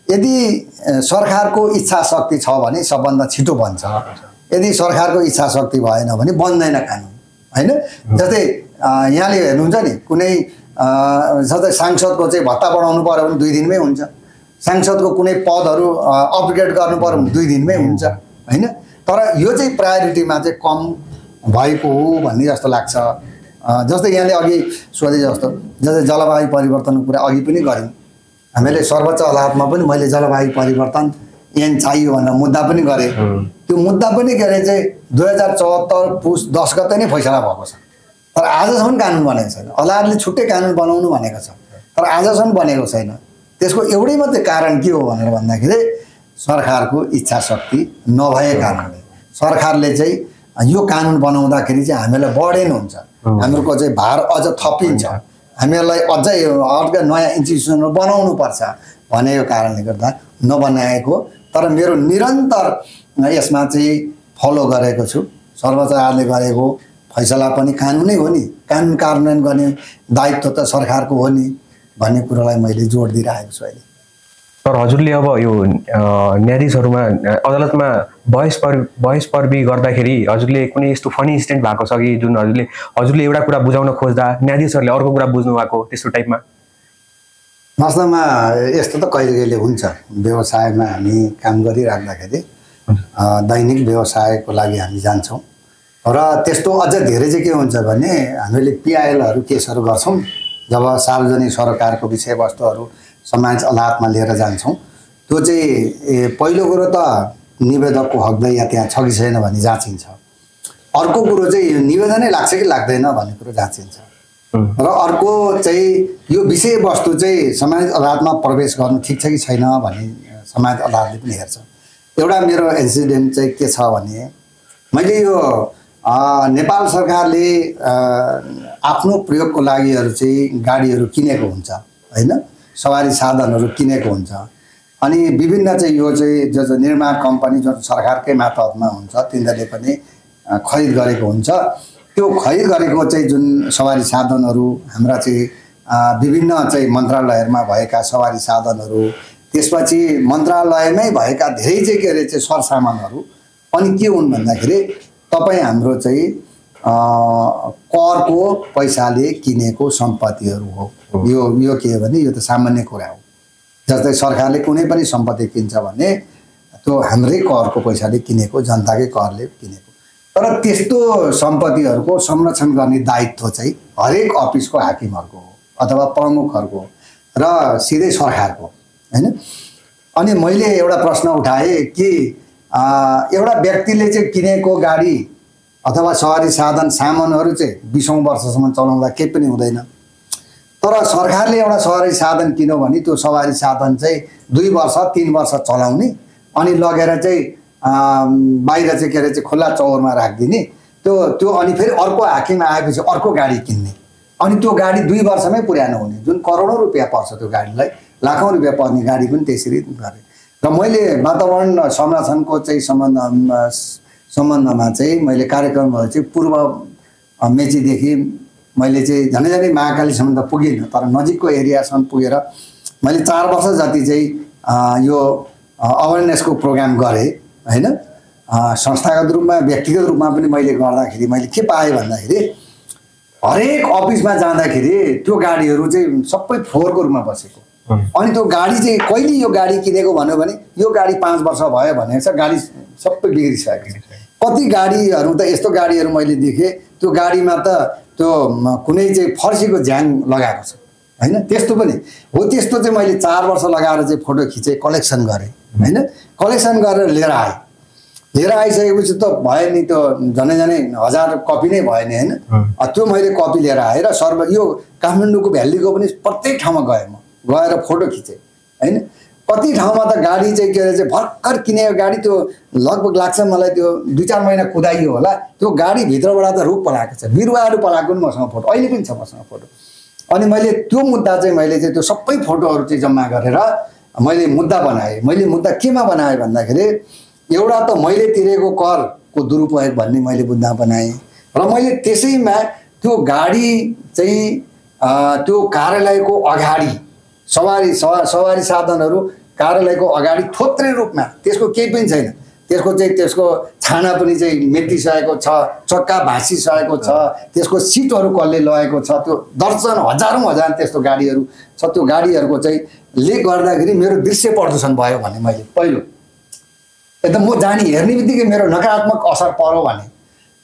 यदि सरकारको इच्छा शक्ति छ भने सबभन्दा छिटो बन्छ यदि सरकारको इच्छा शक्ति भएन भने बन्दैन कानुन हैन जस्तै यहाँले हेर्नुहुन्छ नि कुनै जस्तै सांसदको चाहिँ भत्ता बढाउनु पर्यो भने 2 दिनमै हुन्छ सांसदको कुनै पदहरू अपग्रेड गर्नु पर्यो भने 2 दिनमै हुन्छ हैन तर यो चाहिँ प्रायोरिटीमा चाहिँ कम भएको हो भन्ने जस्तो लाग्छ जस्तै यहाँले अघि सोधे जस्तो जस्तै जलवायु परिवर्तनको कुरा अघि पनि गर्यौं हामीले सर्वोच्च अदालतमा पनि मैले जलवायु परिवर्तन ऐन चाहियो भनेर मुद्दा पनि गरे त्यो मुद्दा पनि के अरे चाहिँ 2074 पुस 10 गते नै फैसला भएको छ तर आजसम्म कानुन बनेको छैन अदालतले छुट्टै कानुन बनाउनु भनेको छ तर आजसम्म बनेको छैन त्यसको एउटै मात्रै कारण के हो भनेर भन्दाखेरि सरकारको इच्छा शक्ति नभए कारणले सरकारले चाहिँ यो कानुन बनाउँदाखेरि चाहिँ हामीलाई बढेन हुन्छ हाम्रो चाहिँ भार अझ थपिन्छ हामीलाई अझै अर्को नयाँ इन्स्टिट्युसनहरू बनाउनु पर्छ भनेको कारणले गर्दा नबनाएको तर मेरो निरन्तर यसमा चाहिँ फलो गरेको छु सर्वोच्च अदालतले गरेको फैसला पनि कानुनै हो नि कानुन कार्यान्वयन गर्ने दायित्व त सरकारको हो नि भन्ने कुरालाई मैले जोड दिइरहेको छु अहिले
तर हजुरले अब यो न्यायाधीशहरुमा अदालतमा बहस पर्वी गर्दाखेरि हजुरले कुनै यस्तो फनी इन्सिडेन्ट भएको छ कि जुन हजुरले एउटा कुरा बुझाउन खोज्दा न्यायाधीशहरुले अर्को कुरा बुझ्नु भएको त्यस्तो टाइपमा
वास्तवमा यस्तो त कहिले कहिले हुन्छ व्यवसायमा हामी काम गरिराख्दाखेरि दैनिक व्यवसायको लागि हामी जान्छौं र त्यस्तो अझ धेरै चाहिँ के हुन्छ भने हामीले पीआईएलहरु केसहरु गर्छौं जब सार्वजनिक सरकारको विषयवस्तुहरु समाज अदालतमा लिएर जान्छौं त्यो चाहिँ पहिलो कुरो त निवेदकको हकदायित्व त्यहाँ छ कि छैन भनी जाँचिन्छ अर्को कुरो चाहिँ निवेदनै लाग्छ कि लाग्दैन भन्ने कुरो जाँचिन्छ र अर्को चाहिँ यो विषयवस्तु चाहिँ समाज अदालतमा प्रवेश गर्नु ठीक छ कि छैन भन्ने समाज अदालतले पनि हेर्छ एउटा मेरो इन्सिडेन्ट चाहिँ के छ भने मैले यो नेपाल सरकारले आफ्नो प्रयोगको लागिहरु चाहिँ गाडीहरु किनेको हुन्छ हैन सवारी साधनहरु किनेको हुन्छ अनि विभिन्न चाहिँ यो चाहिँ जो निर्माण कम्पनी जो सरकारकै मातहतमा हुन्छ तिनीहरूले पनि खरिद गरेको हुन्छ त्यो खरिद गरेको चाहिँ जुन सवारी साधनहरु हाम्रा चाहिँ विभिन्न चाहिँ मन्त्रालयहरुमा भएका सवारी साधनहरु त्यसपछि मन्त्रालयमै भएका धेरै चाहिँ के अरे चाहिँ सरसामानहरू अनि के हुन् भन्दाखेरि तपाईँ हाम्रो चाहिँ करको पैसाले किनेको सम्पत्तिहरू हो। यो के हो भने यो त सामान्य कुरा हो। जस्तै सरकारले कुनै पनि सम्पत्ति किन्छ भने त्यो हाम्रै करको पैसाले किनेको, जनताकै करले किनेको। तर त्यस्तो सम्पत्तिहरूको संरक्षण गर्ने दायित्व चाहिँ हरेक अफिसको हाकिमहरूको हो अथवा प्रमुखहरूको र सिधै सरकारको, हैन। अनि मैले एउटा प्रश्न उठाएँ कि एउटा व्यक्तिले चाहिँ किनेको गाडी अथवा सवारी साधन सामानहरू चाहिँ 20औं वर्षसम्म चलाउँदा केही पनि हुँदैन। तर सरकारले एउटा सवारी साधन किन्यो भने त्यो सवारी साधन चाहिँ 2 वर्ष 3 वर्ष चलाउने अनि लगेर चाहिँ बाहिर चाहिँ के अरे चाहिँ खुल्ला चौरमा राखिदिने। त्यो अनि फेरि अर्को हाकिम आएपछि अर्को गाडी किन्ने अनि त्यो गाडी 2 वर्षमै पुर्याउनु हुने, जुन करोडौँ रुपियाँ पर्छ त्यो गाडीलाई, लाखौँ रुपियाँ पर्ने गाडी पनि त्यसरी गरेँ। र मैले वातावरण संरक्षणको चाहिँ सम्बन्धमा चाहिँ मैले कार्यक्रमहरू चाहिँ पूर्व मेचीदेखि मैले चाहिँ झनै महाकालीसम्म त पुगिनँ, तर नजिकको एरियासम्म पुगेर मैले 4 वर्ष जति चाहिँ यो अवेरनेसको प्रोग्राम गरेँ, हैन। संस्थागत रूपमा व्यक्तिगत रूपमा पनि मैले गर्दाखेरि मैले के पाएँ भन्दाखेरि हरेक अफिसमा जाँदाखेरि त्यो गाडीहरू चाहिँ सबै फोहोरको रूपमा बसेको। अनि त्यो गाडी चाहिँ कहिले यो गाडी किनेको भन्यो भने यो गाडी 5 वर्ष भयो भनेको छ, गाडी सबै बिग्रिसकेको। कति गाडीहरू त यस्तो गाडीहरू मैले देखेँ त्यो गाडीमा त त्यो कुनै चाहिँ फर्सीको झ्याङ लगाएको छ, हैन। त्यस्तो पनि हो। त्यस्तो चाहिँ मैले 4 वर्ष लगाएर चाहिँ फोटो खिचेँ, कलेक्सन गरेँ, हैन। कलेक्सन गरेर लिएर आइसकेपछि त भयो नि, त्यो झनै 1000 कपी नै भयो नि, हैन। त्यो मैले कपी लिएर आएँ र यो काठमाडौँको भ्यालीको पनि प्रत्येक ठाउँमा गएँ, म गएर फोटो खिचेँ, हैन। कति ठाउँमा त गाडी चाहिँ के अरे चाहिँ भर्खर किनेको गाडी त्यो लगभग लाग्छ मलाई त्यो 2-4 महिना कुदाइयो होला, त्यो गाडी भित्रबाट त रुख पलाएको छ, बिरुवाहरू पलाएको पनि मसँग फोटो अहिले पनि छ मसँग फोटो। अनि मैले त्यो मुद्दा चाहिँ मैले चाहिँ त्यो सबै फोटोहरू चाहिँ जम्मा गरेर मैले मुद्दा बनाएँ। मैले मुद्दा केमा बनाएँ भन्दाखेरि एउटा त मैले तिरेको करको दुरुपयोग भन्ने मैले मुद्दा बनाएँ र मैले त्यसैमा त्यो गाडी चाहिँ त्यो कार्यालयको अगाडि सवारी साधनहरू कार्यालयको अगाडि थोत्रे रूपमा, त्यसको केही पनि छैन, त्यसको छाना पनि चाहिँ मेटिसकेको छ, चक्का भाँसिसकेको छ, त्यसको सिटहरू कसले लगेको छ, त्यो दर्जन हजार त्यस्तो गाडीहरू छ। त्यो गाडीहरूको चाहिँ ले गर्दाखेरि मेरो दृश्य प्रदूषण भयो भने मैले पहिलो एकदम म जानी हेर्ने बित्तिकै मेरो नकारात्मक असर पर्यो भने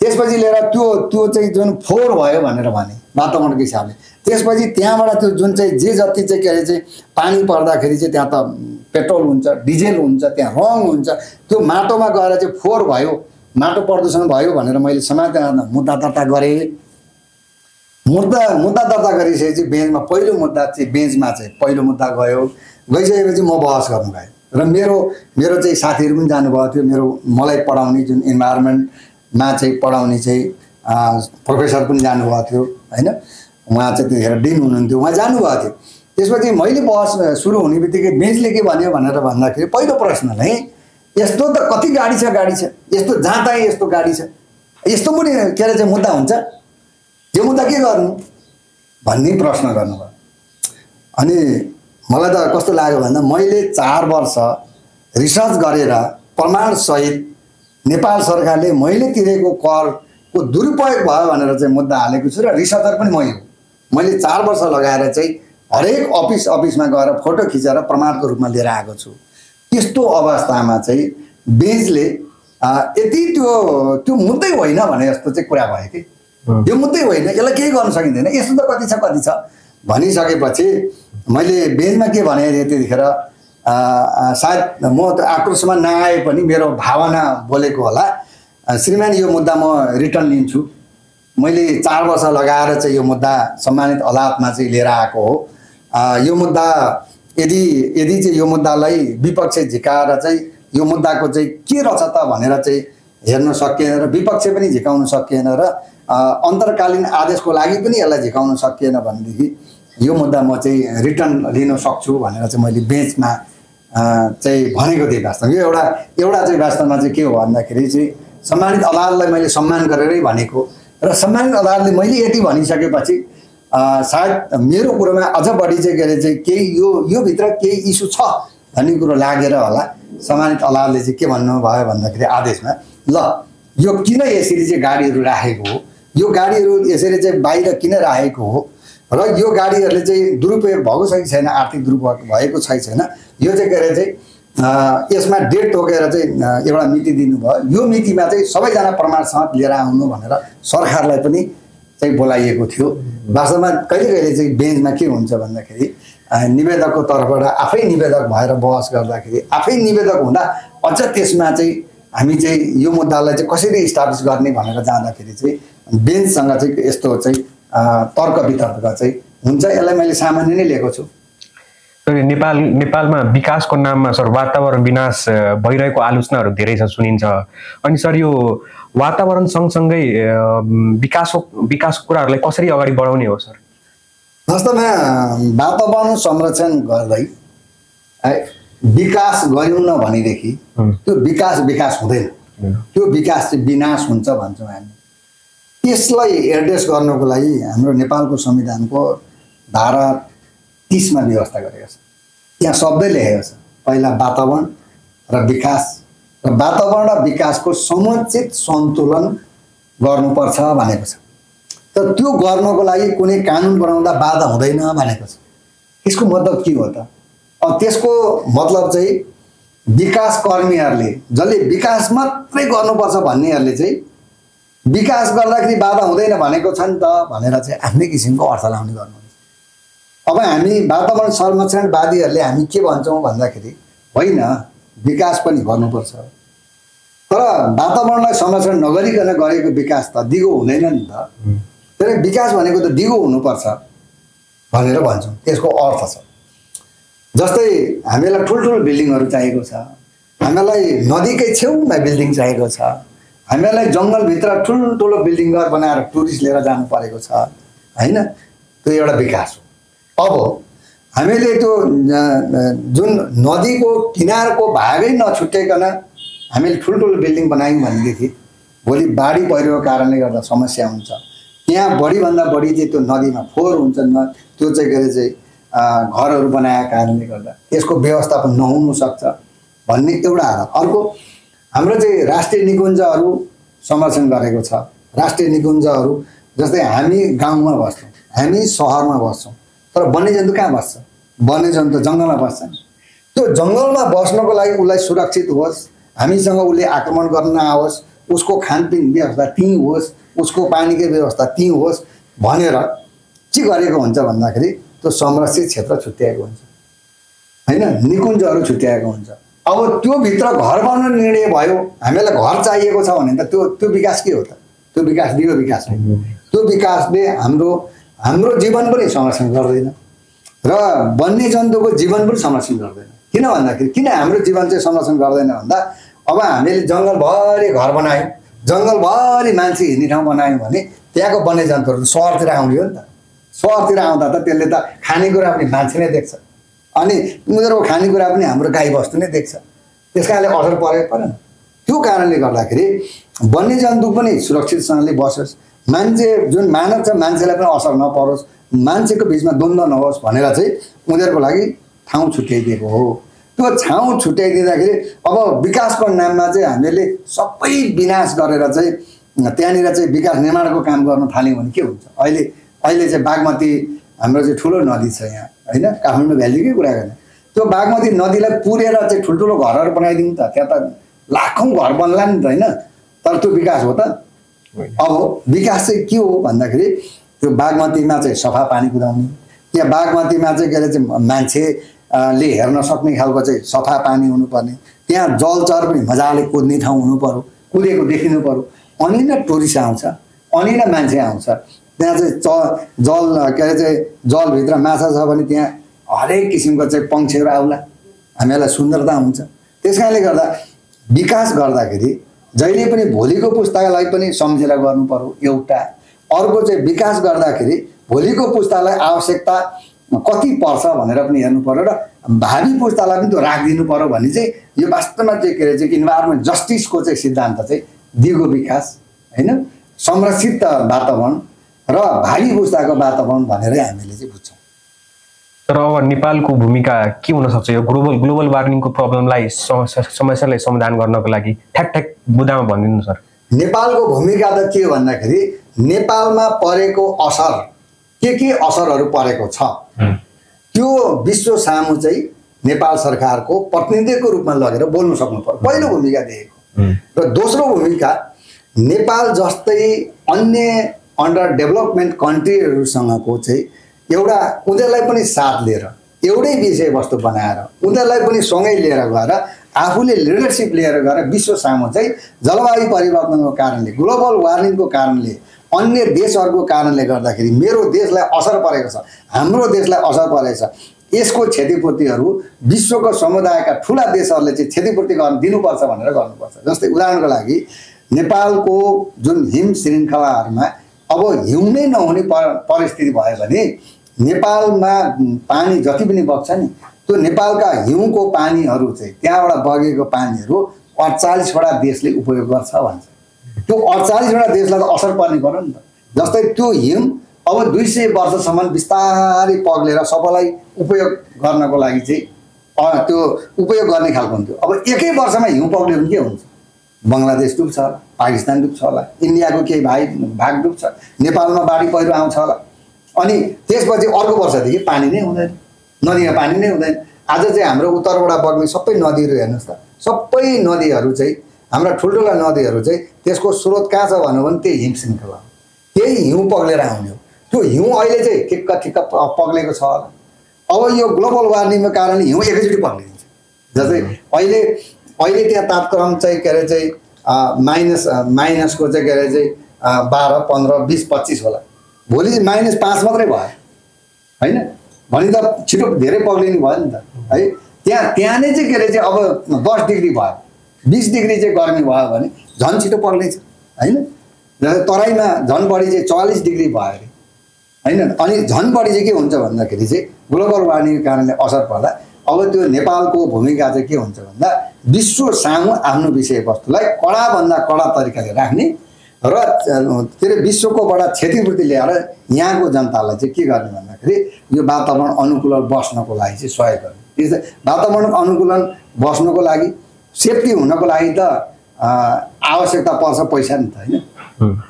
त्यसपछि लिएर त्यो चाहिँ जुन फोहोर भयो भनेर भने वातावरणको हिसाबले त्यसपछि त्यहाँबाट त्यो जुन चाहिँ जे जति चाहिँ के अरे चाहिँ पानी पर्दाखेरि चाहिँ त्यहाँ त पेट्रोल हुन्छ, डिजेल हुन्छ, त्यहाँ रङ हुन्छ, त्यो माटोमा गएर चाहिँ फोहोर भयो, माटो प्रदूषण भयो भनेर मैले समाजमा मुद्दा दर्ता गरेँ। मुद्दा दर्ता गरिसकेपछि बेन्चमा पहिलो मुद्दा चाहिँ बेन्चमा चाहिँ पहिलो मुद्दा गइसकेपछि म बहस गर्नु गएँ र मेरो चाहिँ साथीहरू पनि जानुभएको थियो। मलाई पढाउने जुन इन्भाइरोमेन्टमा चाहिँ पढाउने चाहिँ प्रोफेसर पनि जानुभएको थियो, हैन। उहाँ चाहिँ त्यतिखेर डिन हुनुहुन्थ्यो, उहाँ जानुभएको थियो। त्यसपछि मैले बहस सुरु हुने बित्तिकै बेन्चले के भन्यो भनेर भन्दाखेरि पहिलो प्रश्न नै यस्तो त कति गाडी छ, यस्तो जहाँ तहीँ यस्तो गाडी छ, यस्तो पनि के अरे चाहिँ मुद्दा हुन्छ, यो मुद्दा के गर्नु भन्ने प्रश्न गर्नुभयो। अनि मलाई त कस्तो लाग्यो भन्दा मैले 4 वर्ष रिसर्च गरेर प्रमाणसहित नेपाल सरकारले मैले तिरेको करको दुरुपयोग भयो भनेर चाहिँ मुद्दा हालेको छु र रिसर्चर पनि मैले 4 वर्ष लगाएर चाहिँ हरेक अफिसमा गएर फोटो खिचेर प्रमाणको रूपमा लिएर आएको छु। त्यस्तो अवस्थामा चाहिँ बेन्चले यति त्यो मुद्दै होइन भने जस्तो चाहिँ कुरा भयो कि यो मुद्दै होइन, यसलाई केही गर्न सकिँदैन, यस्तो त कति छ भनिसकेपछि मैले बेन्चमा के भने त्यतिखेर सायद म त आक्रोशमा नआए पनि मेरो भावना बोलेको होला, श्रीमान यो मुद्दा म रिटर्न लिन्छु। मैले 4 वर्ष लगाएर चाहिँ यो मुद्दा सम्मानित अदालतमा चाहिँ लिएर आएको हो। यो मुद्दा यदि चाहिँ यो मुद्दालाई विपक्ष झिकाएर चाहिँ यो मुद्दाको चाहिँ के रहेछ त भनेर चाहिँ हेर्न सकिएन र विपक्ष पनि झिकाउन सकिएन र अन्तर्कालीन आदेशको लागि पनि यसलाई झिकाउन सकिएन भनेदेखि यो मुद्दा म चाहिँ रिटर्न लिन सक्छु भनेर चाहिँ मैले बेन्चमा चाहिँ भनेको थिएँ। वास्तवमा यो एउटा चाहिँ वास्तवमा चाहिँ के हो भन्दाखेरि चाहिँ सम्मानित अदालतलाई मैले सम्मान गरेरै भनेको र सम्मानित अदालतले मैले यति भनिसकेपछि सायद मेरो कुरोमा अझ बढी चाहिँ के अरे चाहिँ केही यो भित्र केही इस्यु छ भन्ने कुरो लागेर होला सम्मानित अदालतले चाहिँ के भन्नुभयो भन्दाखेरि आदेशमा ल यो किन यसरी चाहिँ गाडीहरू राखेको हो, यो गाडीहरू यसरी चाहिँ बाहिर किन राखेको हो र यो गाडीहरूले चाहिँ दुरुपयोग भएको छ कि छैन, आर्थिक दुरुपयोग भएको छ कि छैन, यो चाहिँ के अरे चाहिँ यसमा डेट तोकेर चाहिँ एउटा मिति दिनुभयो। यो मितिमा चाहिँ सबैजना प्रमाणसहित लिएर आउनु भनेर सरकारलाई पनि चाहिँ बोलाइएको थियो। वास्तवमा कहिले कहिले चाहिँ बेन्चमा के हुन्छ भन्दाखेरि निवेदकको तर्फबाट आफै निवेदक भएर बहस गर्दाखेरि आफै निवेदक हुँदा अझ त्यसमा चाहिँ हामी चाहिँ यो मुद्दालाई चाहिँ कसरी इस्टाब्लिस गर्ने भनेर जाँदाखेरि चाहिँ बेन्चसँग चाहिँ यस्तो चाहिँ तर्क वितर्क चाहिँ हुन्छ। यसलाई मैले सामान्य नै लिएको छु।
नेपालमा विकासको नाममा सर वातावरण विनाश भइरहेको आलोचनाहरू धेरै छ, सुनिन्छ। अनि सर यो वातावरण सँगसँगै विकासको कुराहरूलाई कसरी अगाडि बढाउने हो सर?
वास्तवमा वातावरण संरक्षण गर्दै विकास गऱ्यौँ न भनेदेखि त्यो विकास हुँदैन, त्यो विकास चाहिँ विनाश हुन्छ भन्छौँ हामी। त्यसलाई एड्रेस गर्नको लागि हाम्रो नेपालको संविधानको धारा 30 मा व्यवस्था गरेको छ। त्यहाँ शब्दै लेखेको छ पहिला वातावरण र विकास, र वातावरण र विकासको समुचित सन्तुलन गर्नुपर्छ भनेको छ। तर त्यो गर्नको लागि कुनै कानुन बनाउँदा बाधा हुँदैन भनेको छ। यसको मतलब के हो त? अब त्यसको मतलब चाहिँ विकास कर्मीहरूले जसले विकास मात्रै गर्नुपर्छ भन्नेहरूले चाहिँ विकास गर्दाखेरि बाधा हुँदैन भनेको छ नि त भनेर चाहिँ आफ्नै किसिमको अर्थ लाउने गर्नुहुन्छ। अब हामी वातावरण संरक्षणवादीहरूले हामी के भन्छौँ भन्दाखेरि होइन विकास पनि गर्नुपर्छ, तर वातावरणलाई संरक्षण नगरिकन गरेको विकास त दिगो हुँदैन नि त। तर विकास भनेको त दिगो हुनुपर्छ भनेर भन्छौँ। त्यसको अर्थ छ जस्तै हामीलाई ठुल्ठुलो बिल्डिङहरू चाहिएको छ, हामीलाई नदीकै छेउमा बिल्डिङ चाहिएको छ, हामीलाई जङ्गलभित्र ठुल्ठुलो बिल्डिङ घर बनाएर टुरिस्ट लिएर जानु परेको छ होइन, त्यो एउटा विकास हो। अब हामीले त्यो जुन नदीको किनारको भागै नछुट्याइकन हामीले ठुल्ठुलो बिल्डिङ बनायौँ भनेदेखि भोलि बाढी पहिरोको कारणले गर्दा समस्या हुन्छ। त्यहाँ बढीभन्दा बढी चाहिँ त्यो नदीमा फोहोर हुन्छ, त्यो चाहिँ के अरे चाहिँ घरहरू बनाएको कारणले गर्दा त्यसको व्यवस्थापन नहुनु सक्छ भन्ने एउटा आधार। अर्को हाम्रो चाहिँ राष्ट्रिय निकुञ्जहरू संरक्षण गरेको छ। राष्ट्रिय निकुञ्जहरू जस्तै हामी गाउँमा बस्छौँ, हामी सहरमा बस्छौँ, तर वन्यजन्तु कहाँ बस्छ? वन्यजन्तु जङ्गलमा बस्छन्। त्यो जङ्गलमा बस्नको लागि उसलाई सुरक्षित होस्, हामीसँग उसले आक्रमण गर्न नआओस्, उसको खानपिन व्यवस्था त्यहीँ होस्, उसको पानीकै व्यवस्था त्यहीँ होस् भनेर के गरेको हुन्छ भन्दाखेरि त्यो संरक्षित क्षेत्र छुट्याएको हुन्छ होइन, निकुञ्जहरू छुट्याएको हुन्छ। अब त्यो भित्र घर बनाउने निर्णय भयो, हामीलाई घर चाहिएको छ भने त त्यो विकास के हो त? त्यो विकास दिगो विकास हो। त्यो विकासले हाम्रो जीवन पनि संरक्षण गर्दैन र वन्यजन्तुको जीवन पनि संरक्षण गर्दैन। किन भन्दाखेरि किन हाम्रो जीवन चाहिँ संरक्षण गर्दैन भन्दा अब हामीले जङ्गलभरि घर बनायौँ, जङ्गलभरि मान्छे हिँड्ने ठाउँ बनायौँ भने त्यहाँको वन्यजन्तुहरू सहरतिर आउने हो नि त। सहरतिर आउँदा त त्यसले त खानेकुरा पनि मान्छे नै देख्छ, अनि उनीहरूको खानेकुरा पनि हाम्रो गाईबस्तु नै देख्छ। त्यस कारणले असर परेन। त्यो कारणले गर्दाखेरि वन्यजन्तु पनि सुरक्षितसँगले बसोस्, मान्छे जुन मानव छ मान्छेलाई पनि असर नपरोस्, मान्छेको बिचमा द्वन्द्व नहोस् भनेर चाहिँ उनीहरूको लागि ठाउँ छुट्याइदिएको हो। त्यो ठाउँ छुट्याइदिँदाखेरि अब विकासको नाममा चाहिँ हामीले सबै विनाश गरेर चाहिँ त्यहाँनिर चाहिँ विकास निर्माणको काम गर्न थाल्यौँ भने के हुन्छ? अहिले चाहिँ बागमती हाम्रो चाहिँ ठुलो नदी छ यहाँ होइन, काठमाडौँ भ्यालीकै कुरा गर्ने। त्यो बागमती नदीलाई पुरेर चाहिँ ठुल्ठुलो घरहरू बनाइदिउँ त, त्यहाँ त लाखौँ घर बन्ला नि त होइन, तर त्यो विकास हो त? अब विकास चाहिँ के हो भन्दाखेरि त्यो बागमतीमा चाहिँ सफा पानी कुदाउने, त्यहाँ बागमतीमा चाहिँ के अरे चाहिँ मान्छेले हेर्न सक्ने खालको चाहिँ सफा पानी हुनुपर्ने, त्यहाँ जलचर पनि मजाले कुद्ने ठाउँ हुनु पर्यो, कुदेको देखिनु पर्यो, अनि नै टुरिस्ट आउँछ, अनि नै मान्छे आउँछ। त्यहाँ चाहिँ जल के अरे चाहिँ जलभित्र माछा छ भने त्यहाँ हरेक किसिमको चाहिँ पक्षीहरू आउला, हामीलाई सुन्दरता हुन्छ। त्यस कारणले गर्दा विकास गर्दाखेरि जहिले पनि भोलिको पुस्तालाई पनि सम्झेर गर्नु पर्यो एउटा। अर्को चाहिँ विकास गर्दाखेरि भोलिको पुस्तालाई आवश्यकता कति पर्छ भनेर पनि हेर्नु पर्यो र भावी पुस्तालाई पनि त्यो राखिदिनु पर्यो भन्ने चाहिँ यो वास्तवमा चाहिँ के अरे चाहिँ इन्भाइरोमेन्ट जस्टिसको चाहिँ सिद्धान्त चाहिँ दिगो विकास होइन, संरक्षित वातावरण र भावी पुस्ताको वातावरण भनेरै हामीले चाहिँ बुझ्छौँ।
तर अब नेपालको भूमिका के हुन सक्छ यो ग्लोबल वार्मिङको प्रब्लमलाई समस्यालाई समाधान गर्नको लागि ठ्याक बुदामा भनिदिनु सर।
नेपालको भूमिका त के भन्दाखेरि नेपालमा परेको असर के असरहरू परेको छ त्यो विश्व सामु चाहिँ नेपाल सरकारको प्रतिनिधिको रूपमा लगेर बोल्नु सक्नु पर्यो, पहिलो भूमिका दिएको। र दोस्रो भूमिका नेपाल जस्तै अन्य अन्डर डेभलपमेन्ट कन्ट्रीहरूसँगको चाहिँ एउटा उनीहरूलाई पनि साथ लिएर एउटै विषयवस्तु बनाएर उनीहरूलाई पनि सँगै लिएर गएर आफूले लिडरसिप लिएर गएर विश्व सामु चाहिँ जलवायु परिवर्तनको कारणले ग्लोबल वार्मिङको कारणले अन्य देशहरूको कारणले गर्दाखेरि मेरो देशलाई असर परेको छ, हाम्रो देशलाई असर परेको छ, यसको क्षतिपूर्तिहरू विश्वको समुदायका ठुला देशहरूले चाहिँ क्षतिपूर्ति दिनुपर्छ भनेर गर्नुपर्छ। जस्तै उदाहरणको लागि नेपालको जुन हिम श्रृङ्खलाहरूमा अब हिउँ नै नहुने परिस्थिति भयो भने नेपालमा पानी जति पनि बग्छ नि त्यो नेपालका हिउँको पानीहरू चाहिँ त्यहाँबाट बगेको पानीहरू 48वटा देशले उपयोग गर्छ भन्छ। त्यो 48वटा देशलाई त असर पर्ने पर्यो नि त। जस्तै त्यो हिउँ अब 200 वर्षसम्म बिस्तारै पग्लेर सबैलाई उपयोग गर्नको लागि चाहिँ त्यो उपयोग गर्ने खालको हुन्थ्यो। अब एकै वर्षमा हिउँ पग्ल्यो भने के हुन्छ? बङ्गलादेश डुब्छ होला, पाकिस्तान डुब्छ होला, इन्डियाको केही भाग डुब्छ, नेपालमा बाढी पहिरो आउँछ होला, अनि त्यसपछि अर्को वर्षदेखि पानी नै हुँदैन, नदीमा पानी नै हुँदैन। आज चाहिँ हाम्रो उत्तरबाट बग्ने सबै नदीहरू हेर्नुहोस् त, सबै नदीहरू चाहिँ हाम्रा ठुल्ठुला नदीहरू चाहिँ त्यसको स्रोत कहाँ छ भन्यो भने त्यही हिम श्रृङ्खला हो, त्यही हिउँ पग्लेर आउने हो। त्यो हिउँ अहिले चाहिँ ठिक्क पग्लेको छ होला। अब यो ग्लोबल वार्मिङको कारणले हिउँ एकैचोटि पग्लिन्छ। जस्तै अहिले त्यहाँ तापक्रम चाहिँ के अरे चाहिँ माइनसको चाहिँ के अरे चाहिँ 12, 15, 20, 25 होला, भोलि चाहिँ -5 मात्रै भयो होइन भने त छिटो धेरै पग्लिने भयो नि त है। त्यहाँ नै चाहिँ के अरे चाहिँ अब 10 डिग्री भयो, 20 डिग्री चाहिँ गर्मी भयो भने झन् छिटो पग्लिन्छ होइन। तराईमा झन् बढी चाहिँ 44 डिग्री भयो अरे होइन। अनि झन् बढी चाहिँ के हुन्छ भन्दाखेरि चाहिँ ग्लोबल वार्मिङको कारणले असर पर्दा अब त्यो नेपालको भूमिका चाहिँ के हुन्छ भन्दा विश्व सामु आफ्नो विषयवस्तुलाई कडाभन्दा कडा तरिकाले राख्ने र के अरे विश्वकोबाट क्षतिपूर्ति ल्याएर यहाँको जनतालाई चाहिँ के गर्ने भन्दाखेरि यो वातावरण अनुकूलन बस्नको लागि चाहिँ सहयोग गर्ने। वातावरण अनुकूलन बस्नको लागि सेफ्टी हुनको लागि त आवश्यकता पर्छ पैसा नि त होइन।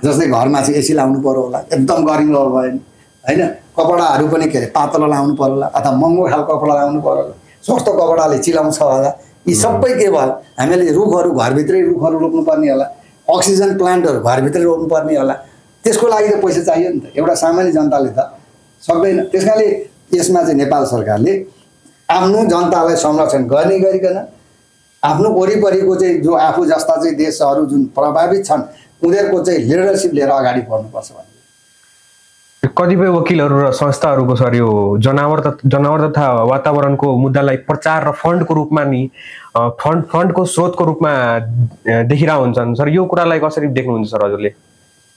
जस्तै घरमा चाहिँ एसी लाउनु पर्यो होला, एकदम गर्मी भयो भने होइन, कपडाहरू पनि के अरे पातलो लाउनु पर्यो होला अथवा महँगो खालको कपडा लाउनु पर्यो होला, सस्तो कपडाले चिलाउँछ होला। यी सबै के भयो हामीले रुखहरू घरभित्रै रुखहरू रोप्नुपर्ने होला, अक्सिजन प्लान्टहरू घरभित्रै रोप्नुपर्ने होला, त्यसको लागि त पैसा चाहियो नि त। एउटा सामान्य जनताले त सक्दैन। त्यस कारणले यसमा चाहिँ नेपाल सरकारले आफ्नो जनतालाई संरक्षण गर्ने गरिकन आफ्नो वरिपरिको चाहिँ जो आफू जस्ता चाहिँ देशहरू जुन प्रभावित छन् उनीहरूको चाहिँ लिडरसिप लिएर अगाडि बढ्नुपर्छ भन्ने
कतिपय वकिलहरू र संस्थाहरूको सर यो जनावर तथा वातावरणको मुद्दालाई प्रचार र फन्डको रूपमा नि फन्डको स्रोतको रूपमा देखिरहेको हुन्छन् सर। यो कुरालाई कसरी देख्नुहुन्छ सर हजुरले?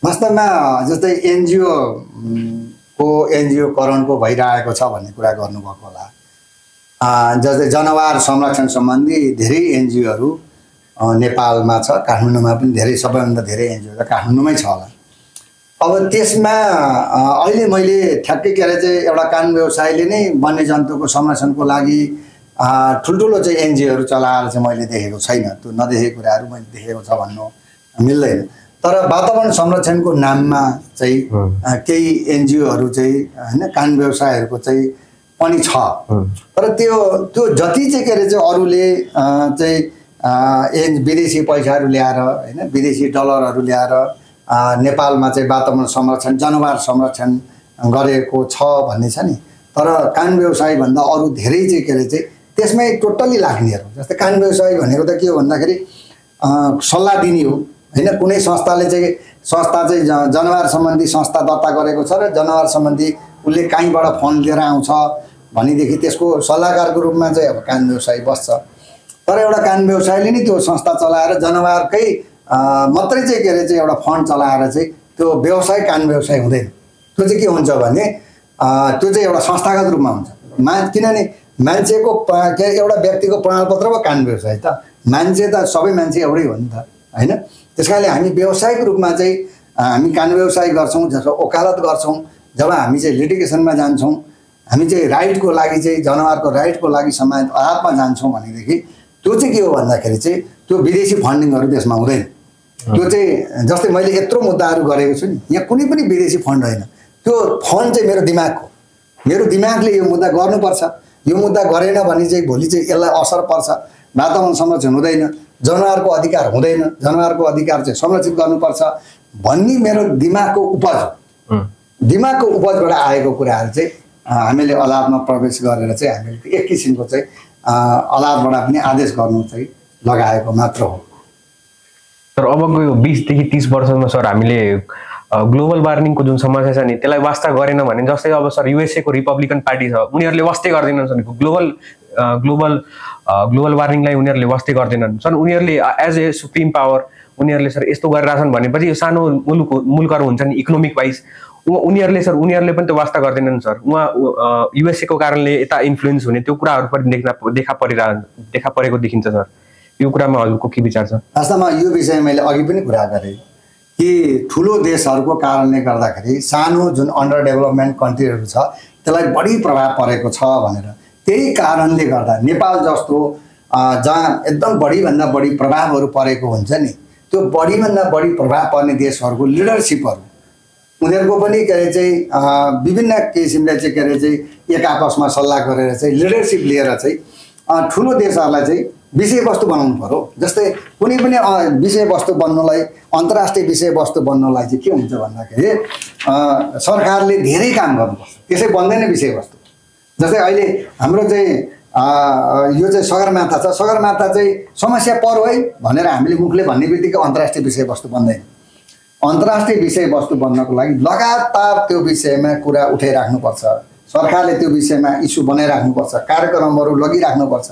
वास्तवमा जस्तै एनजिओकरणको भइरहेको छ भन्ने कुरा गर्नुभएको होला। जस्तै जनावर संरक्षण सम्बन्धी धेरै एनजिओहरू नेपालमा छ, काठमाडौँमा पनि धेरै, सबैभन्दा धेरै एनजिओ त काठमाडौँमै छ होला। अब त्यसमा अहिले मैले ठ्याक्कै के अरे चाहिँ एउटा कानुन व्यवसायले नै वन्यजन्तुको संरक्षणको लागि ठुल्ठुलो चाहिँ एनजिओहरू चलाएर चाहिँ मैले देखेको छैन। त्यो नदेखेको कुराहरू मैले देखेको छ भन्नु मिल्दैन। तर वातावरण संरक्षणको नाममा चाहिँ केही एनजिओहरू चाहिँ होइन कानुन व्यवसायहरूको चाहिँ पनि छ। तर त्यो जति चाहिँ के अरे चाहिँ अरूले चाहिँ विदेशी पैसाहरू ल्याएर होइन विदेशी डलरहरू ल्याएर नेपालमा चाहिँ वातावरण संरक्षण जनावर संरक्षण गरेको छ भन्ने छ नि। तर कानुन व्यवसाय भन्दा अरू धेरै चाहिँ के अरे चाहिँ त्यसमै टोटल्ली लाग्नेहरू। जस्तै कानुन व्यवसाय भनेको त के हो भन्दाखेरि सल्लाह दिने हो होइन। कुनै संस्था चाहिँ जनावर सम्बन्धी संस्था दर्ता गरेको छ र जनावर सम्बन्धी उसले कहीँबाट फन्ड लिएर आउँछ भनेदेखि त्यसको सल्लाहकारको रूपमा चाहिँ अब कानुन व्यवसाय बस्छ। तर एउटा कानुन व्यवसायले नै त्यो संस्था चलाएर जनावरकै मात्रै चाहिँ के अरे चाहिँ एउटा फन्ड चलाएर चाहिँ त्यो व्यवसाय कानुन व्यवसाय हुँदैन। त्यो चाहिँ के हुन्छ भने त्यो चाहिँ एउटा संस्थागत रूपमा हुन्छ। किनभने मान्छेको एउटा व्यक्तिको प्रमाणपत्र वा कानुन व्यवसाय त मान्छे त सबै मान्छे एउटै हो नि त होइन। त्यस कारणले हामी व्यावसायिक रूपमा चाहिँ हामी कानुन व्यवसाय गर्छौँ, जसको वकालत गर्छौँ, जब हामी चाहिँ लिटिगेसनमा जान्छौँ हामी चाहिँ राइटको लागि चाहिँ जनावरको राइटको लागि समाज अदालतमा जान्छौँ भनेदेखि त्यो चाहिँ के हो भन्दाखेरि चाहिँ त्यो विदेशी फन्डिङहरू त्यसमा हुँदैन। त्यो चाहिँ जस्तै मैले यत्रो मुद्दाहरू गरेको छु नि, यहाँ कुनै पनि विदेशी फन्ड होइन। त्यो फन्ड चाहिँ मेरो दिमागले यो मुद्दा गर्नुपर्छ, यो मुद्दा गरेन भने चाहिँ भोलि चाहिँ यसलाई असर पर्छ, वातावरण संरक्षण हुँदैन, जनावरको अधिकार हुँदैन, जनावरको अधिकार चाहिँ संरक्षित गर्नुपर्छ भन्ने मेरो दिमागको उपजबाट आएको कुराहरू चाहिँ हामीले अदालतमा प्रवेश गरेर चाहिँ हामीले एक किसिमको चाहिँ अदालतबाट पनि आदेश गर्नु चाहिँ लगाएको मात्र हो।
तर अबको यो 20 देखि 30 वर्षमा सर हामीले ग्लोबल वार्मिङको जुन समस्या छ नि त्यसलाई वास्ता गरेन भने, जस्तै अब सर युएसए को रिपब्लिकन पार्टी छ, उनीहरूले वास्तै गर्दैनन् सर ग्लोबल वार्मिङलाई उनीहरूले वास्तै गर्दैनन् सर। उनीहरूले एज ए सुप्रिम पावर उनीहरूले सर यस्तो गरिरहेछन् भनेपछि यो सानो मुलुकहरू हुन्छन् इकोनोमिक वाइज, उनीहरूले पनि त्यो वास्ता गर्दैनन् सर। उहाँ युएसए को कारणले यता इन्फ्लुएन्स हुने त्यो कुराहरू पनि देखा परेको देखिन्छ सर। यो कुरामा हजुरको के विचार छ?
वास्तवमा यो विषय मैले अघि पनि कुरा गरेँ कि ठुलो देशहरूको कारणले गर्दाखेरि सानो जुन अन्डर डेभलपमेन्ट कन्ट्रीहरू छ त्यसलाई बढी प्रभाव परेको छ भनेर। त्यही कारणले गर्दा नेपाल जस्तो जहाँ एकदम बढीभन्दा बढी प्रभावहरू परेको हुन्छ नि, त्यो बढीभन्दा बढी प्रभाव पर्ने देशहरूको लिडरसिपहरू उनीहरूको पनि के अरे चाहिँ विभिन्न किसिमले चाहिँ के अरे चाहिँ एक आपसमा सल्लाह गरेर चाहिँ लिडरसिप लिएर चाहिँ ठुलो देशहरूलाई चाहिँ विषयवस्तु बनाउनु पर्यो। जस्तै कुनै पनि विषयवस्तु बन्नलाई, अन्तर्राष्ट्रिय विषयवस्तु बन्नलाई चाहिँ के हुन्छ भन्दाखेरि सरकारले धेरै काम गर्नुपर्छ, त्यसै बन्दैन विषयवस्तु। जस्तै अहिले हाम्रो चाहिँ यो चाहिँ सगरमाथा छ, सगरमाथा चाहिँ समस्या पर्यो है भनेर हामीले मुखले भन्ने बित्तिकै अन्तर्राष्ट्रिय विषयवस्तु बन्दैन। अन्तर्राष्ट्रिय विषयवस्तु बन्नको लागि लगातार त्यो विषयमा कुरा उठाइराख्नुपर्छ, सरकारले त्यो विषयमा इस्यु बनाइराख्नुपर्छ, कार्यक्रमहरू लगिराख्नुपर्छ,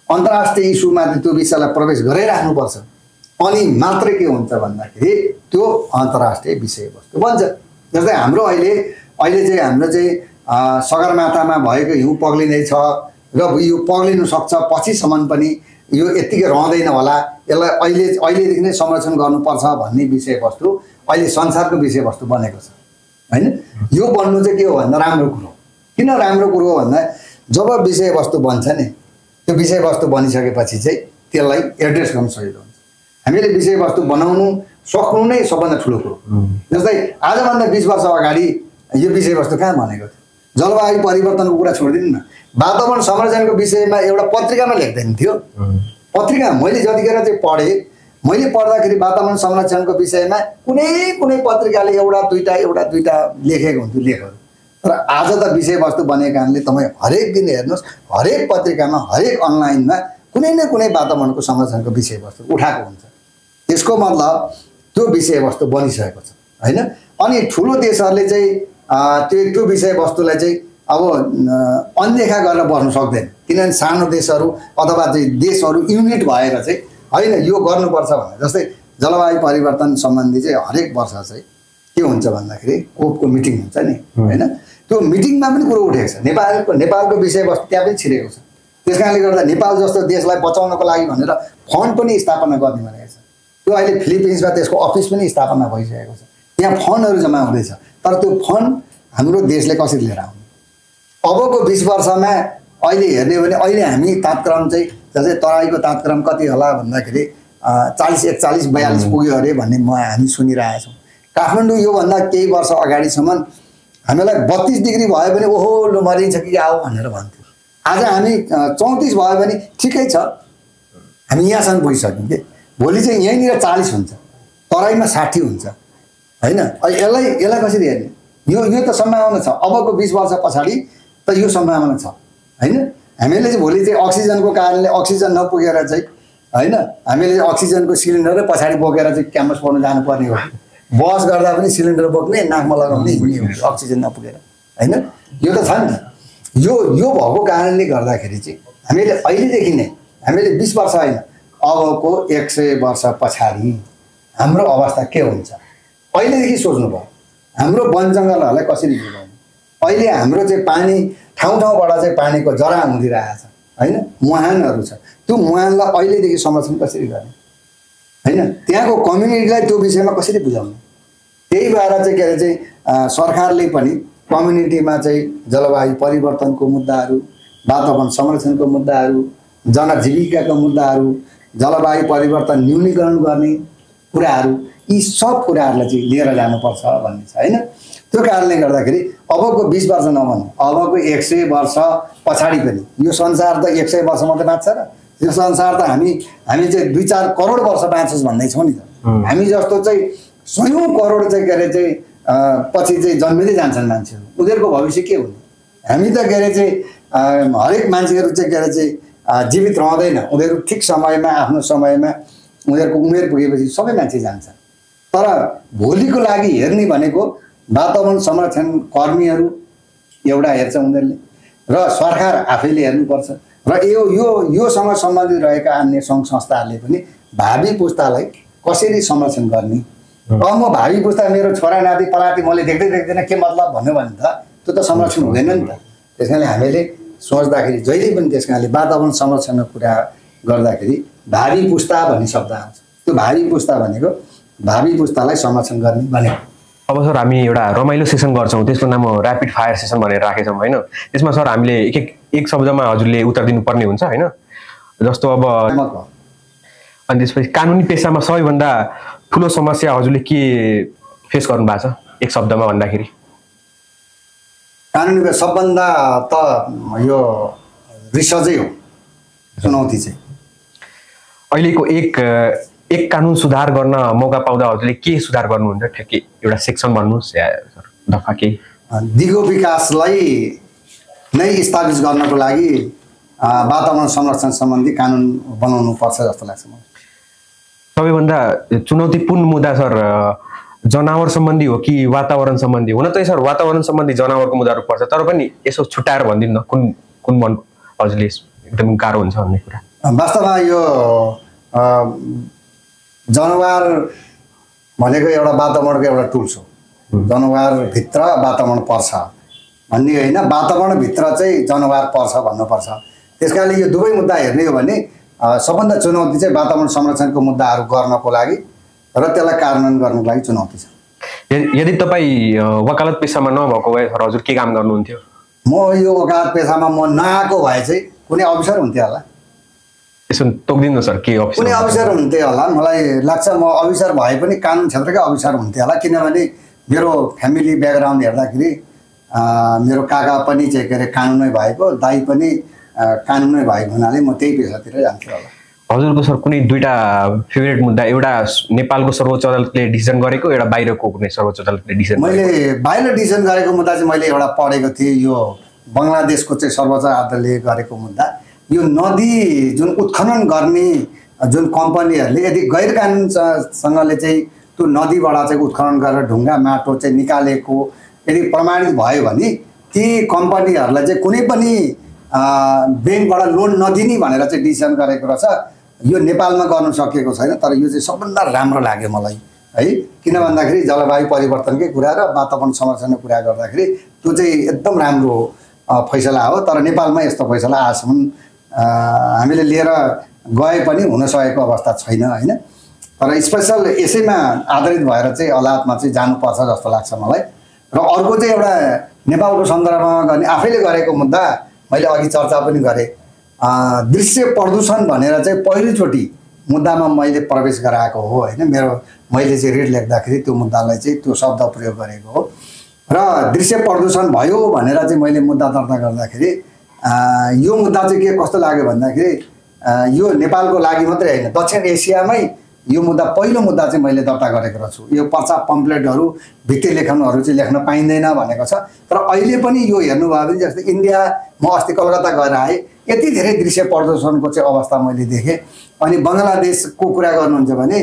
अन्तर्राष्ट्रिय इस्युमा त्यो विषयलाई प्रवेश गराइराख्नुपर्छ। अनि मात्रै के हुन्छ भन्दाखेरि त्यो अन्तर्राष्ट्रिय विषयवस्तु बन्छ। जस्तै हाम्रो अहिले चाहिँ हाम्रो चाहिँ सगरमाथामा भएको हिउँ पग्लिँदैछ र यो पग्लिनु सक्छ, पछिसम्म पनि यो यत्तिकै रहँदैन होला, यसलाई अहिलेदेखि नै संरक्षण गर्नुपर्छ भन्ने विषयवस्तु अहिले संसारको विषयवस्तु बनेको छ होइन। यो बन्नु चाहिँ के हो भन्दा राम्रो कुरो। किन राम्रो कुरो हो भन्दा जब विषयवस्तु बन्छ नि, त्यो विषयवस्तु बनिसकेपछि चाहिँ त्यसलाई एड्रेस गर्न सजिलो हुन्छ। हामीले विषयवस्तु बनाउनु सक्नु नै सबभन्दा ठुलो कुरो। जस्तै आजभन्दा 20 वर्ष अगाडि यो विषयवस्तु कहाँ बनेको थियो? जलवायु परिवर्तनको कुरा छोडिदिनु न, वातावरण संरक्षणको विषयमा एउटा पत्रिकामा लेख्दैन थियो। पत्रिका मैले जतिखेर चाहिँ पढेँ, मैले पढ्दाखेरि वातावरण संरक्षणको विषयमा कुनै पत्रिकाले एउटा दुईटा लेखेको हुन्थ्यो लेखहरू। तर आज त विषयवस्तु बनेको कारणले तपाईँ हरेक दिन हेर्नुहोस्, हरेक पत्रिकामा, हरेक अनलाइनमा कुनै न कुनै वातावरणको संरक्षणको विषयवस्तु उठाएको हुन्छ। त्यसको मतलब त्यो विषयवस्तु बनिसकेको छ होइन। अनि ठुलो देशहरूले चाहिँ त्यो विषयवस्तुलाई चाहिँ अब अनदेखा गरेर बस्नु सक्दैन, किनभने सानो देशहरू अथवा चाहिँ देशहरू युनिट भएर चाहिँ होइन यो गर्नुपर्छ भनेर। जस्तै जलवायु परिवर्तन सम्बन्धी चाहिँ हरेक वर्ष चाहिँ के हुन्छ भन्दाखेरि कोपको मिटिङ हुन्छ नि होइन। त्यो मिटिङमा पनि कुरो उठेको छ, नेपालको विषयवस्तु त्यहाँ पनि छिरेको छ। त्यस कारणले गर्दा नेपाल जस्तो देशलाई बचाउनको लागि भनेर फन्ड पनि स्थापना गर्ने भनेको छ। त्यो अहिले फिलिपिन्समा त्यसको अफिस पनि स्थापना भइसकेको छ, त्यहाँ फन्डहरू जम्मा हुँदैछ। तर त्यो फन्ड हाम्रो देशले कसरी लिएर आउने? अबको 20 वर्षमा अहिले हेर्ने हो भने अहिले हामी तापक्रम चाहिँ जस्तै तराईको तापक्रम कति होला भन्दाखेरि 40, 41, 42 पुग्यो अरे भन्ने हामी सुनिरहेछौँ। काठमाडौँ योभन्दा केही वर्ष अगाडिसम्म हामीलाई 32 डिग्री भयो भने ओहो लो मरिन्छ कि आओ भनेर भन्थ्यो। आज हामी 34 भयो भने ठिकै छ, हामी यहाँसम्म पुगिसक्यौँ कि भोलि चाहिँ यहीँनिर 40 हुन्छ, तराईमा 60 हुन्छ होइन। यसलाई कसरी हेर्ने? यो त सम्भावना छ। अबको 20 वर्ष पछाडि त यो सम्भावना छ होइन। हामीले चाहिँ भोलि चाहिँ अक्सिजनको कारणले अक्सिजन नपुगेर चाहिँ होइन, हामीले अक्सिजनको सिलिन्डरै पछाडि बोकेर चाहिँ क्याम्पस पढ्नु जानुपर्ने हो। बस गर्दा पनि सिलिन्डर बोक्ने, नाकमा लगाउने हिँड्ने हो अक्सिजन नपुगेर होइन। यो त छ नि त। यो भएको कारणले गर्दाखेरि चाहिँ हामीले अहिलेदेखि नै हामीले 20 वर्ष होइन, अबको 100 वर्ष पछाडि हाम्रो अवस्था के हुन्छ पहिलेदेखि सोच्नु भयो। हाम्रो वन जङ्गलहरूलाई कसरी जोगाउने? अहिले हाम्रो चाहिँ पानी ठाउँ ठाउँबाट चाहिँ पानीको जरा हुँदिरहेछ होइन, मुहानहरू छ। त्यो मुहानलाई अहिलेदेखि संरक्षण कसरी गर्ने होइन, त्यहाँको कम्युनिटीलाई त्यो विषयमा कसरी बुझाउने? त्यही भएर चाहिँ के अरे चाहिँ सरकारले पनि कम्युनिटीमा चाहिँ जलवायु परिवर्तनको मुद्दाहरू, वातावरण संरक्षणको मुद्दाहरू, जनजीविकाका मुद्दाहरू, जलवायु परिवर्तन न्यूनीकरण गर्ने कुराहरू, यी सब कुराहरूलाई चाहिँ लिएर जानुपर्छ भन्ने छ हैन। त्यो कारणले गर्दाखेरि अबको 20 वर्ष नभन्नु, अबको 100 वर्ष पछाडि पनि यो संसार त 100 वर्ष मात्रै बाँच्छ र यो संसार त हामी चाहिँ 2-4 करोड वर्ष बाँच्छौँ भन्दै छौँ नि त। हामी जस्तो चाहिँ 100औं करोड चाहिँ के अरे चाहिँ पछि चाहिँ जन्मिँदै जान्छन् मान्छेहरू, उनीहरूको भविष्य के हुने? हामी त के अरे चाहिँ हरेक मान्छेहरू चाहिँ के अरे चाहिँ जीवित रहँदैन, उनीहरू ठिक समयमा आफ्नो समयमा उनीहरूको उमेर पुगेपछि सबै मान्छे जान्छ। तर भोलिको लागि हेर्ने भनेको वातावरण संरक्षण कर्मीहरू एउटा हेर्छ उनीहरूले, र सरकार आफैले हेर्नुपर्छ, र योसँग सम्बन्धित रहेका अन्य सङ्घ संस्थाहरूले पनि भावी पुस्तालाई कसरी संरक्षण गर्ने। अब म भावी पुस्ता मेरो छोरा नाति पलाती मैले देख्दैन के मतलब भन्यो भने त त्यो त संरक्षण हुँदैन नि त। त्यस कारणले हामीले सोच्दाखेरि जहिले पनि त्यस कारणले वातावरण संरक्षणको कुरा गर्दाखेरि भावी पुस्ता भन्ने शब्द आउँछ। त्यो भावी पुस्ता भनेको भावी पुस्तालाई संरक्षण गर्ने भनेको।
अब सर हामी एउटा रमाइलो सेसन गर्छौँ, त्यसको नाम हो ऱ्यापिड फायर सेसन भनेर राखेछौँ होइन। त्यसमा सर हामीले एक शब्दमा हजुरले उत्तर दिनुपर्ने हुन्छ होइन। जस्तो अब अनि त्यसपछि कानुनी पेसामा सबैभन्दा ठुलो समस्या हजुरले के फेस गर्नु भएको छ एक शब्दमा भन्दाखेरि?
कानुनी पेसा सबभन्दा त यो रिसर्चै हो चुनौती चाहिँ।
अहिलेको एक कानुन सुधार गर्न मौका पाउँदा हजुरले के सुधार गर्नुहुन्छ? ठ्याक्कै एउटा सेक्सन भन्नुहोस् या दफा केही।
दिगो विकासलाई नै स्थापित गर्नको लागि वातावरण संरक्षण सम्बन्धी कानुन बनाउनु पर्छ जस्तो लाग्छ मलाई।
सबैभन्दा चुनौतीपूर्ण मुद्दा सर जनावर सम्बन्धी हो कि वातावरण सम्बन्धी? हुन त सर वातावरण सम्बन्धी जनावरको मुद्दाहरू पर्छ, तर पनि यसो छुट्याएर भनिदिनु न कुन मन हजुरले एकदम गाह्रो हुन्छ भन्ने कुरा।
वास्तवमा यो जनावर भनेको एउटा वातावरणको एउटा टुल्स हो। जनावरभित्र वातावरण पर्छ भन्ने होइन, वातावरणभित्र चाहिँ जनावर पर्छ भन्नुपर्छ। त्यस कारणले यो दुवै मुद्दा हेर्ने हो भने सबभन्दा चुनौती चाहिँ वातावरण संरक्षणको मुद्दाहरू गर्नको लागि र त्यसलाई कार्यान्वयन गर्नको लागि चुनौती छ।
यदि तपाईँ वकालत पेसामा नभएको भए हजुर के काम गर्नुहुन्थ्यो?
म यो वकालत पेसामा म नआएको भए चाहिँ कुनै अफिसर हुन्थ्यो होला।
यसो तोक्दिनु सर के अफिसर?
कुनै अफिसर हुन्थ्यो होला, मलाई लाग्छ म अफिसर भए पनि कानुन क्षेत्रकै अफिसर हुन्थ्यो होला। किनभने मेरो फ्यामिली ब्याकग्राउन्ड हेर्दाखेरि मेरो काका पनि चाहिँ के अरे कानुनै भएको, दाइ पनि कानुनै भएको हुनाले म त्यही पेसातिर जान्थेँ होला।
हजुरको सर कुनै दुईटा फेभरेट मुद्दा, एउटा नेपालको सर्वोच्च अदालतले डिसिजन गरेको, एउटा बाहिरको कुनै सर्वोच्च अदालतले डिसिजन? मैले
बाहिर डिसिजन गरेको मुद्दा चाहिँ मैले एउटा पढेको थिएँ, यो बङ्गलादेशको चाहिँ सर्वोच्च अदालतले गरेको मुद्दा। यो नदी जुन उत्खनन गर्ने जुन कम्पनीहरूले यदि गैर कानुनसँगले चाहिँ त्यो नदीबाट चाहिँ उत्खनन गरेर ढुङ्गा माटो चाहिँ निकालेको यदि प्रमाणित भयो भने ती कम्पनीहरूलाई चाहिँ कुनै पनि ब्याङ्कबाट लोन नदिने भनेर चाहिँ डिसिजन गरेको रहेछ। यो नेपालमा गर्न सकिएको छैन, तर यो चाहिँ सबभन्दा राम्रो लाग्यो मलाई है। किन भन्दाखेरि जलवायु परिवर्तनकै कुरा र वातावरण संरक्षणको कुरा गर्दाखेरि त्यो चाहिँ एकदम राम्रो फैसला हो। तर नेपालमा यस्तो फैसला आजसम्म हामीले लिएर गए पनि हुन सकेको अवस्था छैन होइन। तर स्पेसल यसैमा आधारित भएर चाहिँ अदालतमा चाहिँ जानुपर्छ जस्तो लाग्छ मलाई। र अर्को चाहिँ एउटा नेपालको सन्दर्भमा गर्ने आफैले गरेको मुद्दा मैले अघि चर्चा पनि गरेँ, दृश्य प्रदूषण भनेर चाहिँ पहिलोचोटि मुद्दामा मैले प्रवेश गराएको हो होइन। मैले चाहिँ रिट लेख्दाखेरि त्यो मुद्दालाई चाहिँ त्यो शब्द प्रयोग गरेको हो। र दृश्य प्रदूषण भयो भनेर चाहिँ मैले मुद्दा दर्ता गर्दाखेरि यो मुद्दा चाहिँ के कस्तो लाग्यो भन्दाखेरि यो नेपालको लागि मात्रै होइन, दक्षिण एसियामै यो मुद्दा पहिलो मुद्दा चाहिँ मैले दर्ता गरेको रहेछु। यो पर्चा पम्पलेटहरू भित्ति लेखनहरू चाहिँ लेख्न पाइँदैन भनेको छ। तर अहिले पनि यो हेर्नुभयो भने जस्तै इन्डिया, म अस्ति कलकत्ता गएर आएँ, यति धेरै दृश्य प्रदूषणको चाहिँ अवस्था मैले देखेँ। अनि बङ्गलादेशको कुरा गर्नुहुन्छ भने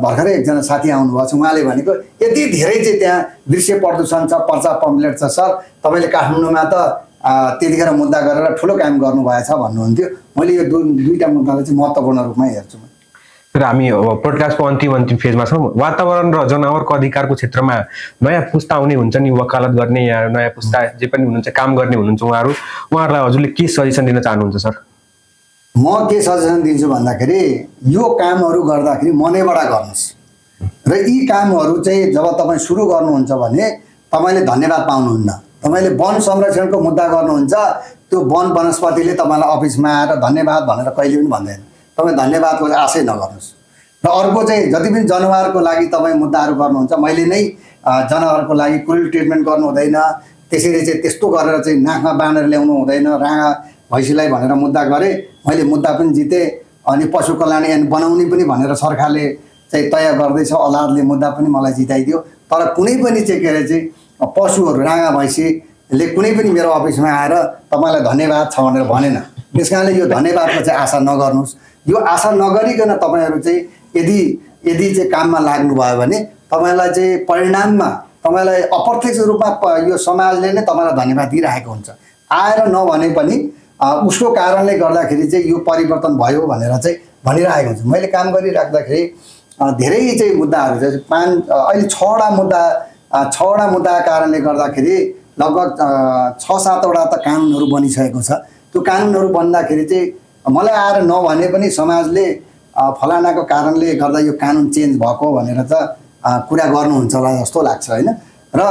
भर्खरै एकजना साथी आउनुभएको छ, उहाँले भनेको यति धेरै चाहिँ त्यहाँ दृश्य प्रदूषण छ, पर्चा पम्पलेट छ सर, तपाईँले काठमाडौँमा त त्यतिखेर मुद्दा गरेर ठुलो काम गर्नुभएछ भन्नुहुन्थ्यो। मैले यो दुईवटा मुद्दालाई चाहिँ महत्त्वपूर्ण रूपमा हेर्छु।
र हामी पोडकास्टको अन्तिम फेजमा छौँ। वातावरण र जनावरको अधिकारको क्षेत्रमा नयाँ पुस्ता आउने हुन्छ नि, वकालत गर्ने या नयाँ पुस्ता जे पनि हुनुहुन्छ काम गर्ने हुनुहुन्छ उहाँहरूलाई हजुरले के सजेसन दिन चाहनुहुन्छ सर?
म के सजेसन दिन्छु भन्दाखेरि यो कामहरू गर्दाखेरि मनैबाट गर्नुहोस्। र यी कामहरू चाहिँ जब तपाईँ सुरु गर्नुहुन्छ भने तपाईँले धन्यवाद पाउनुहुन्न। तपाईँले वन संरक्षणको मुद्दा गर्नुहुन्छ, त्यो वन वनस्पतिले तपाईँलाई अफिसमा आएर धन्यवाद भनेर कहिले पनि भन्दैन। तपाईँ धन्यवादको आशै नगर्नुहोस्। र अर्को चाहिँ जति पनि जनावरको लागि तपाईँ मुद्दाहरू गर्नुहुन्छ, मैले नै जनावरको लागि क्रुएल ट्रिटमेन्ट गर्नु हुँदैन, त्यसरी चाहिँ त्यस्तो गरेर चाहिँ नाकमा बाँधेर ल्याउनु हुँदैन, राँगा भैँसीलाई भनेर मुद्दा गरेँ, मैले मुद्दा पनि जितेँ। अनि पशु कल्याण ऐन बनाउने पनि भनेर सरकारले चाहिँ तय गर्दैछ, अदालतले मुद्दा पनि मलाई जिताइदियो। तर कुनै पनि चाहिँ के अरे चाहिँ पशुहरू राँगा भैँसीले कुनै पनि मेरो अफिसमा आएर तपाईँलाई धन्यवाद छ भनेर भनेन। त्यस कारणले यो धन्यवादको चाहिँ आशा नगर्नुहोस्। यो आशा नगरिकन तपाईँहरू चाहिँ यदि चाहिँ काममा लाग्नुभयो भने तपाईँलाई चाहिँ परिणाममा तपाईँलाई अप्रत्यक्ष रूपमा यो समाजले नै तपाईँलाई धन्यवाद दिइरहेको हुन्छ। आएर नभने पनि उसको कारणले गर्दाखेरि चाहिँ यो परिवर्तन भयो भनेर चाहिँ भनिरहेको हुन्छ। मैले काम गरिराख्दाखेरि धेरै चाहिँ मुद्दाहरू चाहिँ अहिले 6वटा मुद्दाका कारणले गर्दाखेरि लगभग 6-7वटा त कानुनहरू बनिसकेको छ। त्यो कानुनहरू बन्दाखेरि चाहिँ मलाई आएर नभने पनि समाजले फलानाको कारणले गर्दा यो कानुन चेन्ज भएको भनेर त कुरा गर्नुहुन्छ होला जस्तो लाग्छ होइन। र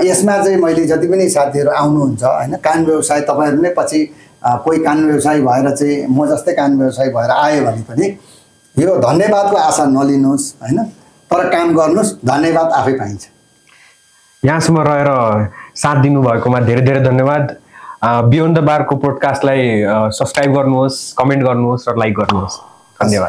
यसमा चाहिँ मैले जति पनि साथीहरू आउनुहुन्छ होइन, कानुन व्यवसाय तपाईँहरू नै पछि कोही कानुन व्यवसायी भएर चाहिँ म जस्तै कानुन व्यवसायी भएर आयो भने पनि यो धन्यवादको आशा नलिनुहोस् होइन, तर काम गर्नुहोस्, धन्यवाद आफै पाइन्छ।
यहाँसम्म रहेर साथ दिनुभएकोमा धेरै धेरै धन्यवाद। बियोन्ड द बारको पोडकास्टलाई सब्सक्राइब गर्नुहोस्, कमेन्ट गर्नुहोस् र लाइक गर्नुहोस्। धन्यवाद।